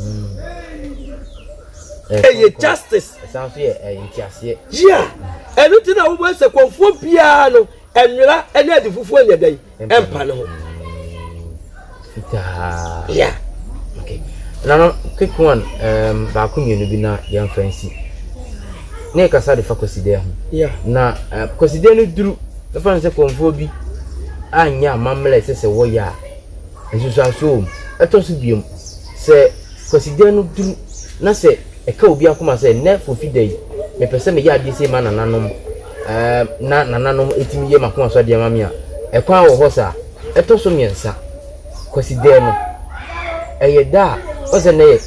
Ɛyɛ justice. Ɛsan nso yɛ ɛyɛ nteaseɛ. Yeah, ɛno nti na wobɛhu sɛ kɔmfoɔ biara no nwera ne ade fufuo nyɛ dɛn ɛmpa ne ho. Fitaa. Yeah. Okay. Na no quick one um, baako mmienu bi na yɛmfa nsi. Ne kasa de fa kwasidɛ ho. Yeah. Na uh, kwasidɛ no duru ɛfa no sɛ kɔmfoɔ bi anyɛ amammerɛ ɛsɛ sɛ wɔyɛ a nsusuansoɔ wɔ mu. Ɛtɔ so biom sɛ kwasidɛ no duru na sɛ Ɛka obi akoma sɛ, Nnɛ Fofida yi, mepɛ sɛ meyɛ adeɛ sei ma nananom, ɛɛm, na nananom tumi yɛ m'akoma so adeɛ ma me a, ɛkwan wɔ hɔ saa. Ɛtɔ so mmiɛnsa, Kwasidɛɛ no, ɛyɛ da a, woahu sɛ nnɛ yɛ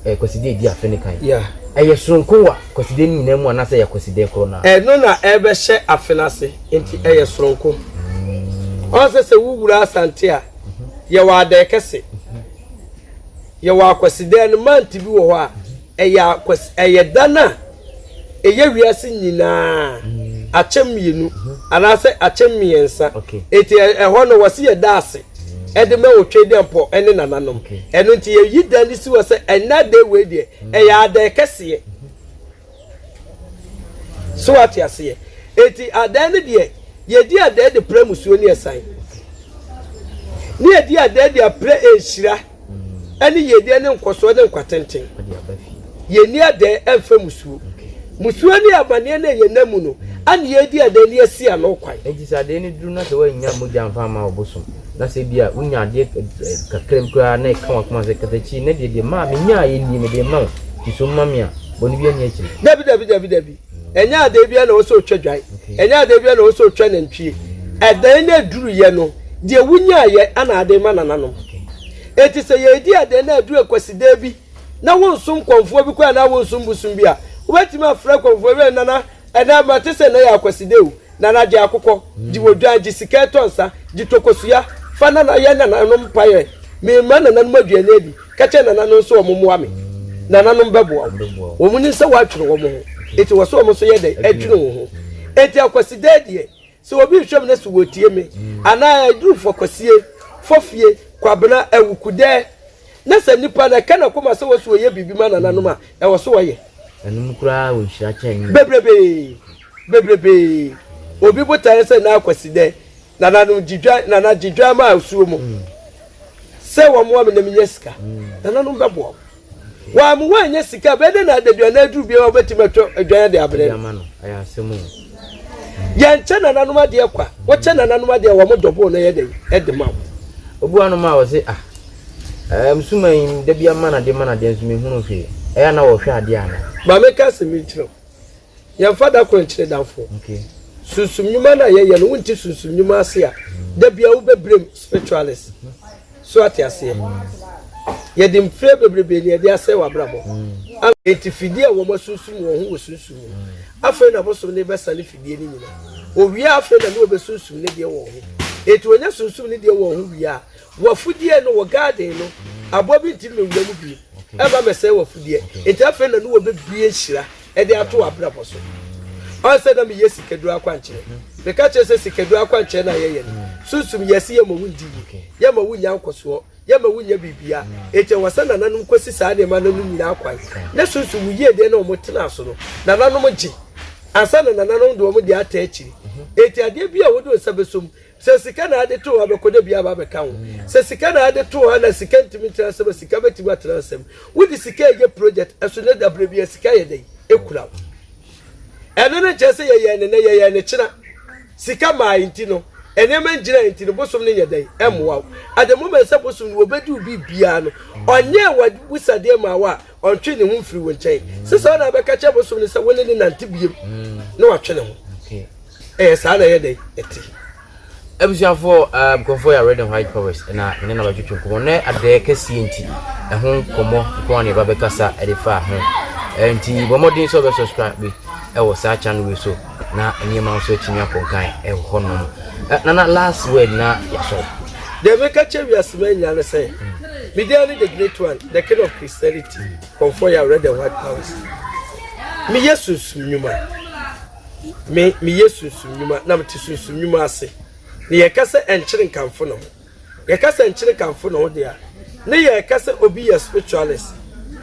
eh, Kwasidɛɛ ɛdi afe no kan. Yeah. Ɛyɛ soronko wɔ Kwasidɛɛ no nyinaa mu anaasɛ ɛyɛ Kwasidɛɛ korɔ no ara? Ɛno na ɛrebɛhyɛ afe no ase, nti ɛyɛ soronko. Ɔn sɛ sɛ wowura Asante a, yɛwɔ Adɛɛ kɛse. Yɛwɔ Akwasidan no mant bi wɔ hɔ a, ɛyɛ akwasi ɛyɛ da no a ɛyɛ wiase nyinaa akyɛm mmienu anaasɛ akyɛm mmiɛnsa. Eti ɛhɔ no wɔsi yɛ da ase ɛde ma Otwedeɛmpɔ ɛne nananom. Ɛno nti yɛyi da no si hɔ sɛ ɛnna da wei deɛ ɛyɛ adan kɛseɛ. So wate aseɛ? Eti adan no deɛ yɛdi adan de pira musuo ne ɛsan. Ne yɛdi adan de apira nhyira ɛne yiedie ne nkɔsoɔ ne nkwa tenten. Yɛnni adan ɛmfa musuo. Musuo ne amaneɛ no a yɛnam mu no, ɛne yɛdi adan ne yɛsi ano kwan. Enti sɛ adeɛ no duru na sɛ woannya mogya amfa amma ɔbosom, na sɛ ebia wonya adeɛ kakra bi koraa na ɛka w'akoma sɛ, Katakyi, nnɛ deɛ deɛ maa menyaeɛ nie, mede rema wo, nti so mma me a, bɔne biara nni akyire. Dabi, dabi, dabi, dabi. Ɛnyɛ adeɛ biara na ɛwɔ sɛ ɔtwa dwan. Ɛnyɛ adeɛ biara na ɛwɔ sɛ ɔtwa nantwie. Ɛdan no aduruyɛ no, deɛ wonyaeɛ ana ade ma nananom. Enti sɛ yɛredi adan no aduru akwasidaa bi na wonsom kɔmfoɔ bi koraa anaa wonsom bosom bi a, wobɛtumi afrɛ kɔmfoɔ bi nana ɛnɛ mate sɛ ɛnɛ yɛ akwasida o, nana gye akokɔ, gye odwan, gye sika ɛtɔ nsa, gye tokosua, fa nana yɛ nananom mpaeɛ, mema nananom aduane adi. Ka kyerɛ nananom sɛ wɔn mmoa me. Nananom bɛboa wo. Wɔn nim sɛ woatwere wɔn ho. Enti wɔ sɛ wɔn nso yɛ dɛn? Ɛdwene wo ho. Enti Akwasidaa deɛ, Sɛ obi rehwɛ me na sɛ wɔtie me, anaa ɛduru fɔkɔsie, fɔfie, kwabena, awukudɛ, na sɛ nipa no ɛka n'akoma sɛ wɔ so wɔyɛ biribi ma nananom a, ɛwɔ so wɔyɛ. Ɛnom koraa wɔ nhyira kyɛn ne. Bebrebee, bebrebee. Obi botaeɛ sɛ na akwasidɛ, nananom gyidwa, nana gyidwa ma asuo mu. Sɛ wɔmmoa me na menya sika, nananom bɛboa wo. Wɔammu woannya sika a, bɛyɛ dɛn na adaduanan aduru biara wobɛtumi atɔ adwan de abrɛ no? Yɛnkyɛ nananom adeɛ kwa. Wokyɛ nananom adeɛ a, wɔn dɔboo no yɛ dɛn de ma wo? Obi wɔ hanom a ɔse ah ɛɛm suma yi da bi ama no adeɛ ma no adeɛ nso menhunu hwee. Ɛyɛ a na wɔhwɛ adeɛ anaa? Ma menka asɛm bi nkyerɛ wo. Yɛmfa da koro nkyerɛ damfoɔ. Sunsum nnwuma no a yɛyɛ no, wonte sunsum nnwuma ase a, da biara wobɛbrem spiritualist. So ate aseɛ? Yɛde mfiri bebrebe na yɛde asɛe w'abrabɔ. Enti fidie a wɔn asunsum wɔn ho wɔ sunsum mu no, afei na bosom no rebɛsane fidie no nyinaa. Owie a afei na ne wɔbɛsunsum ne deɛ wɔn ho. Enti wɔnya sunsum ne deɛ wɔn ho wie a, w'afudeɛ no, wɔ garden no, aboa bi ntumi mmɛwura mu bio ɛmma mmɛsɛe w'afudeɛ. Enti afei na ne wɔbɛbue nhyira de ato w'abrabɔ so. Ɔn sɛ na meyɛ sikaduro akwankyerɛ. Meka kyerɛ sɛ sikaduro akwankyerɛ no a yɛyɛ no, sunsum yɛse yɛma wo ndi yie, yɛma wo nya nkɔsoɔ, yɛma wo nya biribia. Enti ɛwɔ sɛ nananom kɔsi saa nneɛma no no nyinaa kwan. Na sunsum wo yie deɛ na wɔn tenaa so no, nananom gye ansa na nananom de wɔn deɛ ata akyiri. Enti adeɛ bi a wode wo nsa bɛsɔ mu, Sɛ sika na ade to hɔ a, bɛkɔ da bi aba abɛka ho. Sɛ sika na ade to hɔ a na sika ntumi ntena nsam a, sika bɛtumi atena nsam. Wode sika ɛyɛ project ɛso ne dabrɛ bi a sika yɛ dɛn? Ekura wo. Ɛno no nkyerɛ sɛ yɛyɛɛ ne nɛ, yɛyɛɛ ne kyena. Sika maa nti no, nneɛma ngyina nti no, bosom no nyɛ dɛn? Ɛmmoa wo. At the moment sɛ bosom no wɔbɛdi wo biribiara no, ɔnyɛɛ w'abusadeɛ maa wo a, ɔntwe ne ho mfiri wo nkyɛn. Sɛ sɛ ɔna abɛka kyerɛ bosom no sɛ wo ne ne nante biem na watwe ne ho. Ɛyɛ saa na ɛyɛ dɛn ɛte. Abusuafoɔ uh, nkurɔfoɔ yɛ Red and White Powers na mene na bɛtwetwe nkɔmmɔ nɛ adɛɛ kɛseɛ nti ɛho nkɔmmɔ nko a na yɛba bɛkasa ɛde fa ho nti bɔ mmɔden sɛ wobɛ subscribe ɛwɔ saa channel wei so na nneɛma nso atumi akɔ nkan ɛwɔ hɔ nom. Nana last word na yɛasɔ. Deɛ meka kyerɛ wiase ma nyinaa ne sɛ me din ne the great one, the king of Christianity, kɔmfoɔ yɛ Red and White Powers. Meyɛ sunsum nnwuma. Me meyɛ sunsum nnwuma na mete sunsum nnwuma ase. Na yɛka sɛ ɛnkyere nkamfo ne ho. Yɛka sɛ nkyene kamfo ne ho de a, ne yɛreka sɛ obi yɛ spiritualist,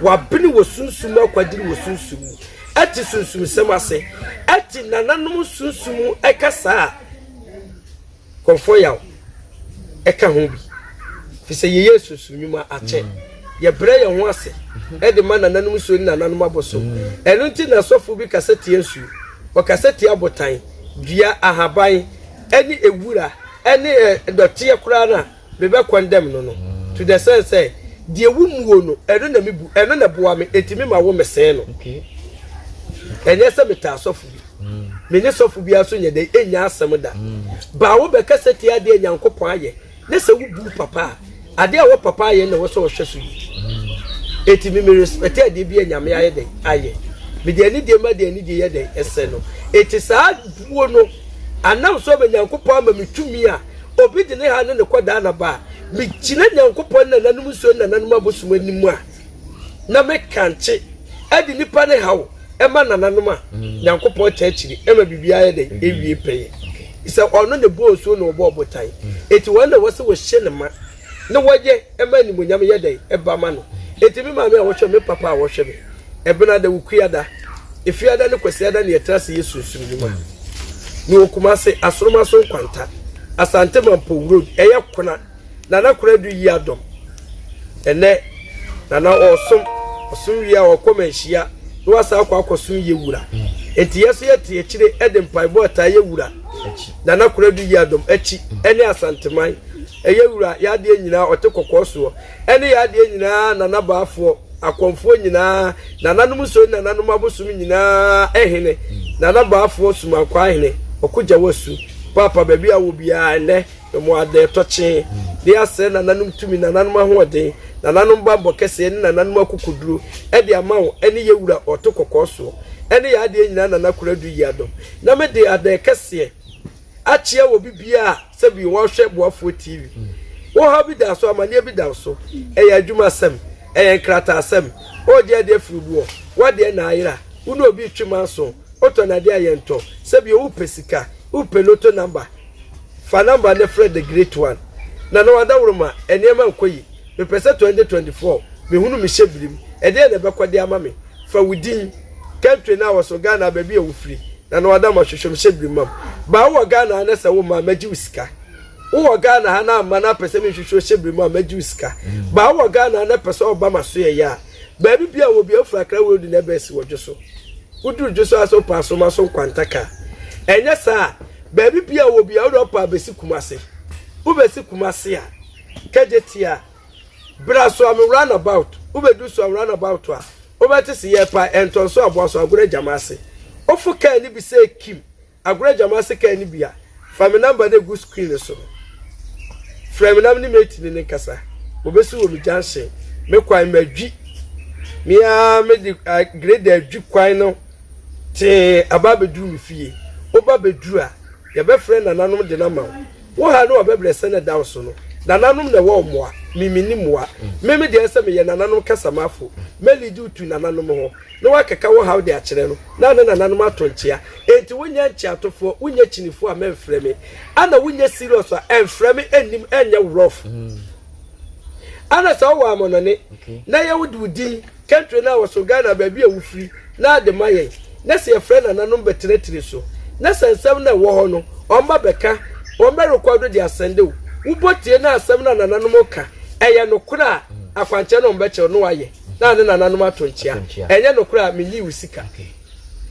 wabene wɔ sunsum mu, akwadiri wɔ sunsum mu, ɛte sunsumsɛm ase, ɛte nananom sunsum mu ɛkasa a kɔmfoɔ yaw ɛka ho bi. Fi sɛ yɛyɛ sunsum nnwuma akyɛ, yɛbrɛ yɛn ho ase ɛde ma nananom nsuo ne nananom abosom. Ɛno nti na sɔfo bi kasa tia nsuo, ɔkasa tia abotan, dua, ahaban, ɛne ewura. Ɛne ɛ dɔteɛ koraa no a mebɛ condemn no no to the sense sɛ deɛ wo muo no ɛno na me bu ɛno na ɛboa me enti me ma wo mesɛe no. Ɛnyɛ sɛ metaa sɔfo bi me ne sɔfo biara so nyɛ dɛ ɛnya asɛm da baa wo bɛkasa tia adeɛ Nyankopɔn ayɛ ne sɛ wo bu papa a adeɛ a wɔ papa ayɛ na wɔ sɛ ɔhwɛ so yi. Eti me me respect adeɛ bi a Nyame ayɛ dɛn ayɛ. Mede anidie ma deɛ anidie yɛ dɛn ɛsɛ no. Eti saa buo no anam so ama Nyankopɔn ama me tumi a obi de ne ha ne ne kɔdaa na ba a megyina Nyankopɔn ne nananom nsuo ne nananom abosom anim a na me kankye ɛde nipa ne haw ɛma nananom a Nyankopɔn taa akyiri ɛma biribiara yɛ dɛn ewie pɛyɛ. Sɛ ɔno ne bɔɔ nsuo na ɔbɔɔ botan. Eti wɔn na wɔsɛ wɔhyɛ ne ma. Na wɔyɛ ma animuonyam yɛ dɛn? Ɛba ma no. Enti me maame a wɔhwɛ me, me papa a wɔhwɛ me, Ɛbenada, Wukuada, Efiada ne Kwasiada na yɛtra ase yɛ sunsum nnwuma. Mewɔ Kumase, Asoroma so Nkwanta, Asante Mampong Road, ɛyɛ Kona, Nana Konadu yi adɔm. Ɛnɛ, Nana ɔresom, ɔsom wie a ɔkɔ Manhyia na wasan akɔ akɔsom yɛ wura. Enti yɛ nso yɛte akyire de mpaebɔ taa yɛ wura Nana Konadu yi adɔm akyi ne Asanteman. Ɛyɛ wura, y'adeɛ nyinaa ɔte kɔkɔɔ soɔ, ɛne y'adeɛ nyinaa nana baafoɔ, akɔmfoɔ nyinaa, nananom nsuo ne nananom abosom nyinaa hene, nana baafoɔ sumankwaa hene, ɔko gya wasu, paapa baabi a wɔ biara ɛnɛ, memo adɛɛ tɔkyee, de asrɛ nananom tumi, nananom ahoɔden, nananom bammɔ kɛseɛ ne nananom akokoduro ɛde ama wo ɛne yɛ wura ɔte kɔkɔɔ soɔ, ɛne y'adeɛ nyinaa nana Koradu Yiadom, na mede adɛɛ kɛseɛ. Akyea wɔ bibiaa sɛ bi wɔhwɛ boafoɔ TV. Wo haw bi da so, amaneɛ bi da wo so. Ɛyɛ adwuma sɛm, ɛyɛ nkrataa sɛm. Ɔregye adeɛ afiri wo boɔ, w'adeɛ na ayera. Wo ne obi retwe manso, wotɔ no adeɛ a yɛntɔ. Sɛ bi wopɛ sika. Wopɛ lotto number? Fa number no frɛ the great one. Nana Wadaworoma, nneɛma nkɔ yi. Mepɛ sɛ 2024 mehunu me hyɛ birim. Ɛdeɛn na ɛbɛkɔ de ama me? Fa wo din, country no a wɔ so, Ghana baabi a wofiri. Nana Wadama hwehwɛ me hyɛ birim ma me. Baa wowɔ Ghana ha na sɛ womma a mɛgye wo sika. Wowɔ Ghana ha na amma na apɛ sɛ menhwehwɛ wo hyɛ birim a mɛgye wo sika. Baa wowɔ Ghana ha na pɛ sɛ ɔba m'asoɛeɛ a, baabi bia wɔ bia wofiri Accra road na ɛbɛsi wɔ dwo so. Woduru dwo so a sɛ wopɛ asoma so nkwanta kaa. Ɛnyɛ saa a, baabi bia wɔ bia wode ɔpɛ abɛsi Kumase. Wobɛsi Kumase a, kɛgye tia. Bra Suame roundabout. Wobɛdu Suame roundabout a, wobɛte se yɛrepa Ɛntɔnso Aboaso Agorɔ Agyama ase. Wofo kaa no bi sɛ Kim Agorɔ Agyama ase kaa no bi a, fa me number no egu screen no so no. Frɛ me na me ne mate no nkasa. Wɔbɛsi wɔ me junction. Me kwan madwi. Me ara mede grader adwi kwan no tee aba abɛduru me fie. Woba bɛduru a, yɛbɛfrɛ nananom de no ama wo. Wo ha ne w'abɛbrɛsɛ na ɛda wo so no, nananom na ɛwɔ wo mmoa, me menni mmoa. Me me deɛ sɛ meyɛ nananom kasamafo, mɛ lead wo to nananom hɔ, na woakeka wo haw de akyerɛ no, na ne nananom ato nkyea. Enti wonyɛ nkyeatofoɔ, wonyɛ kyinifoɔ a mɛmfrɛ me. Ana wonyɛ serious a ɛmfrɛ me ɛnnim ɛnyɛ rough. Ana sɛ wowɔ amɔnɔne na yɛ wode wo din Country no a wɔso Ghana baabi a wofiri na ade ma yɛn na sɛ yɛfrɛ nananom bɛtena tiri so na sɛ nsɛm no a ɛwɔ hɔ no wɔn ba bɛka wɔn bɛ rekɔdo de asɛnde wo wobɔ tie na asɛm no a nananom ka ɛyɛ nokorɛ a akwankyerɛ na wɔn bɛkyerɛ no wayɛ na ne nananom ato nkyea ɛnyɛ nokorɛ a menyi wo sika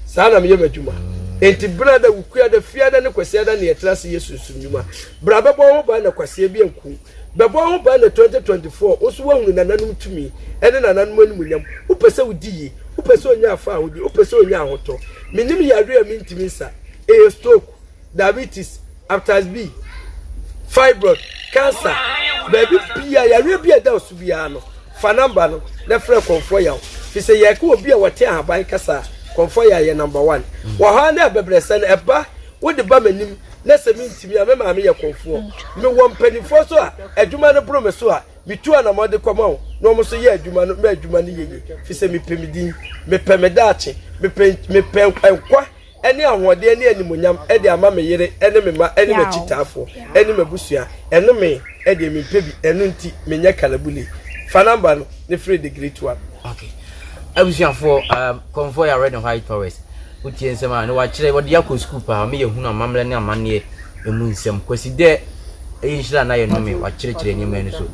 saa na meyɛ m'adwuma enti bra da wukua da fiada ne kwasiada ne yɛtena ase yɛ sunsum nnwuma bra bɛbɔ ho ban na kwasia bi anku Bɛbɔ wo ho ban na 2024 wo nso woahunu nananom tumi ne nananom animuonyam. Wopɛ sɛ wodi yie, wopɛ sɛ onya afaahodi, wopɛ sɛ onya ahotɔ. Menim yareɛ a mentumi nsa. Ɛyɛ stroke, diabetes, hepatitis B, fibroid, cancer, baabi bia yareɛ bi a ɛda wo so biara no, fa namba no na frɛ Kɔmfoɔ Yaw. Fi sɛ yɛka obi a wɔte ahaban kasa a, Kɔmfoɔ Yaw yɛ number one. Wɔ hɔ ara na ɛbɛbrɛsɛ no ɛba, wode ba m'anim na sɛ mentumi a, me maame yɛ kɔmfoɔ. Mewɔ mpanimfoɔ nso a adwuma no boro me so a, metu anammɔn de kɔma wɔn na wɔn nso yɛ adwuma no ma adwuma no yɛ yie. Firi sɛ mepɛ me din, mepɛ me daakye, mepɛ mepɛ nkwa ne ahoɔden ne animuonyam de ama me yere ne me mma ne m'akyitaafoɔ ne m'abusua. Ɛno me deɛ mempɛ bi, ɛno nti menyɛ kalabule. Fa namba no ne frɛ The Great One. Okay. Abusuafoɔ, um, kɔmfoɔ yɛ Red and White Taurus. Wotie nsɛm a na wakyerɛ wɔde akɔ sukuu paa ma yɛhunu amammerɛ ne amanneɛ emu nsɛm. Kwasi dɛ ɛyɛ nhyira na yɛ nnome wakyerɛkyerɛ nneɛma ani so.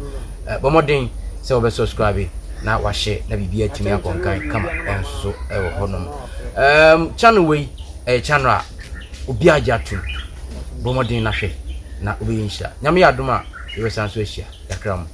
Bɔ mmɔden sɛ wɔbɛ subscribe na wahyɛ na biribi atumi akɔ nkan kama ɛnso so ɛwɔ hɔnom. Um, channel wei ɛyɛ channel a obi agye atom. Bɔ mmɔden na hwɛ na wobɛyɛ nhyira. Nyame yɛ adom a yɛbɛsan so ahyia. Yakra mu.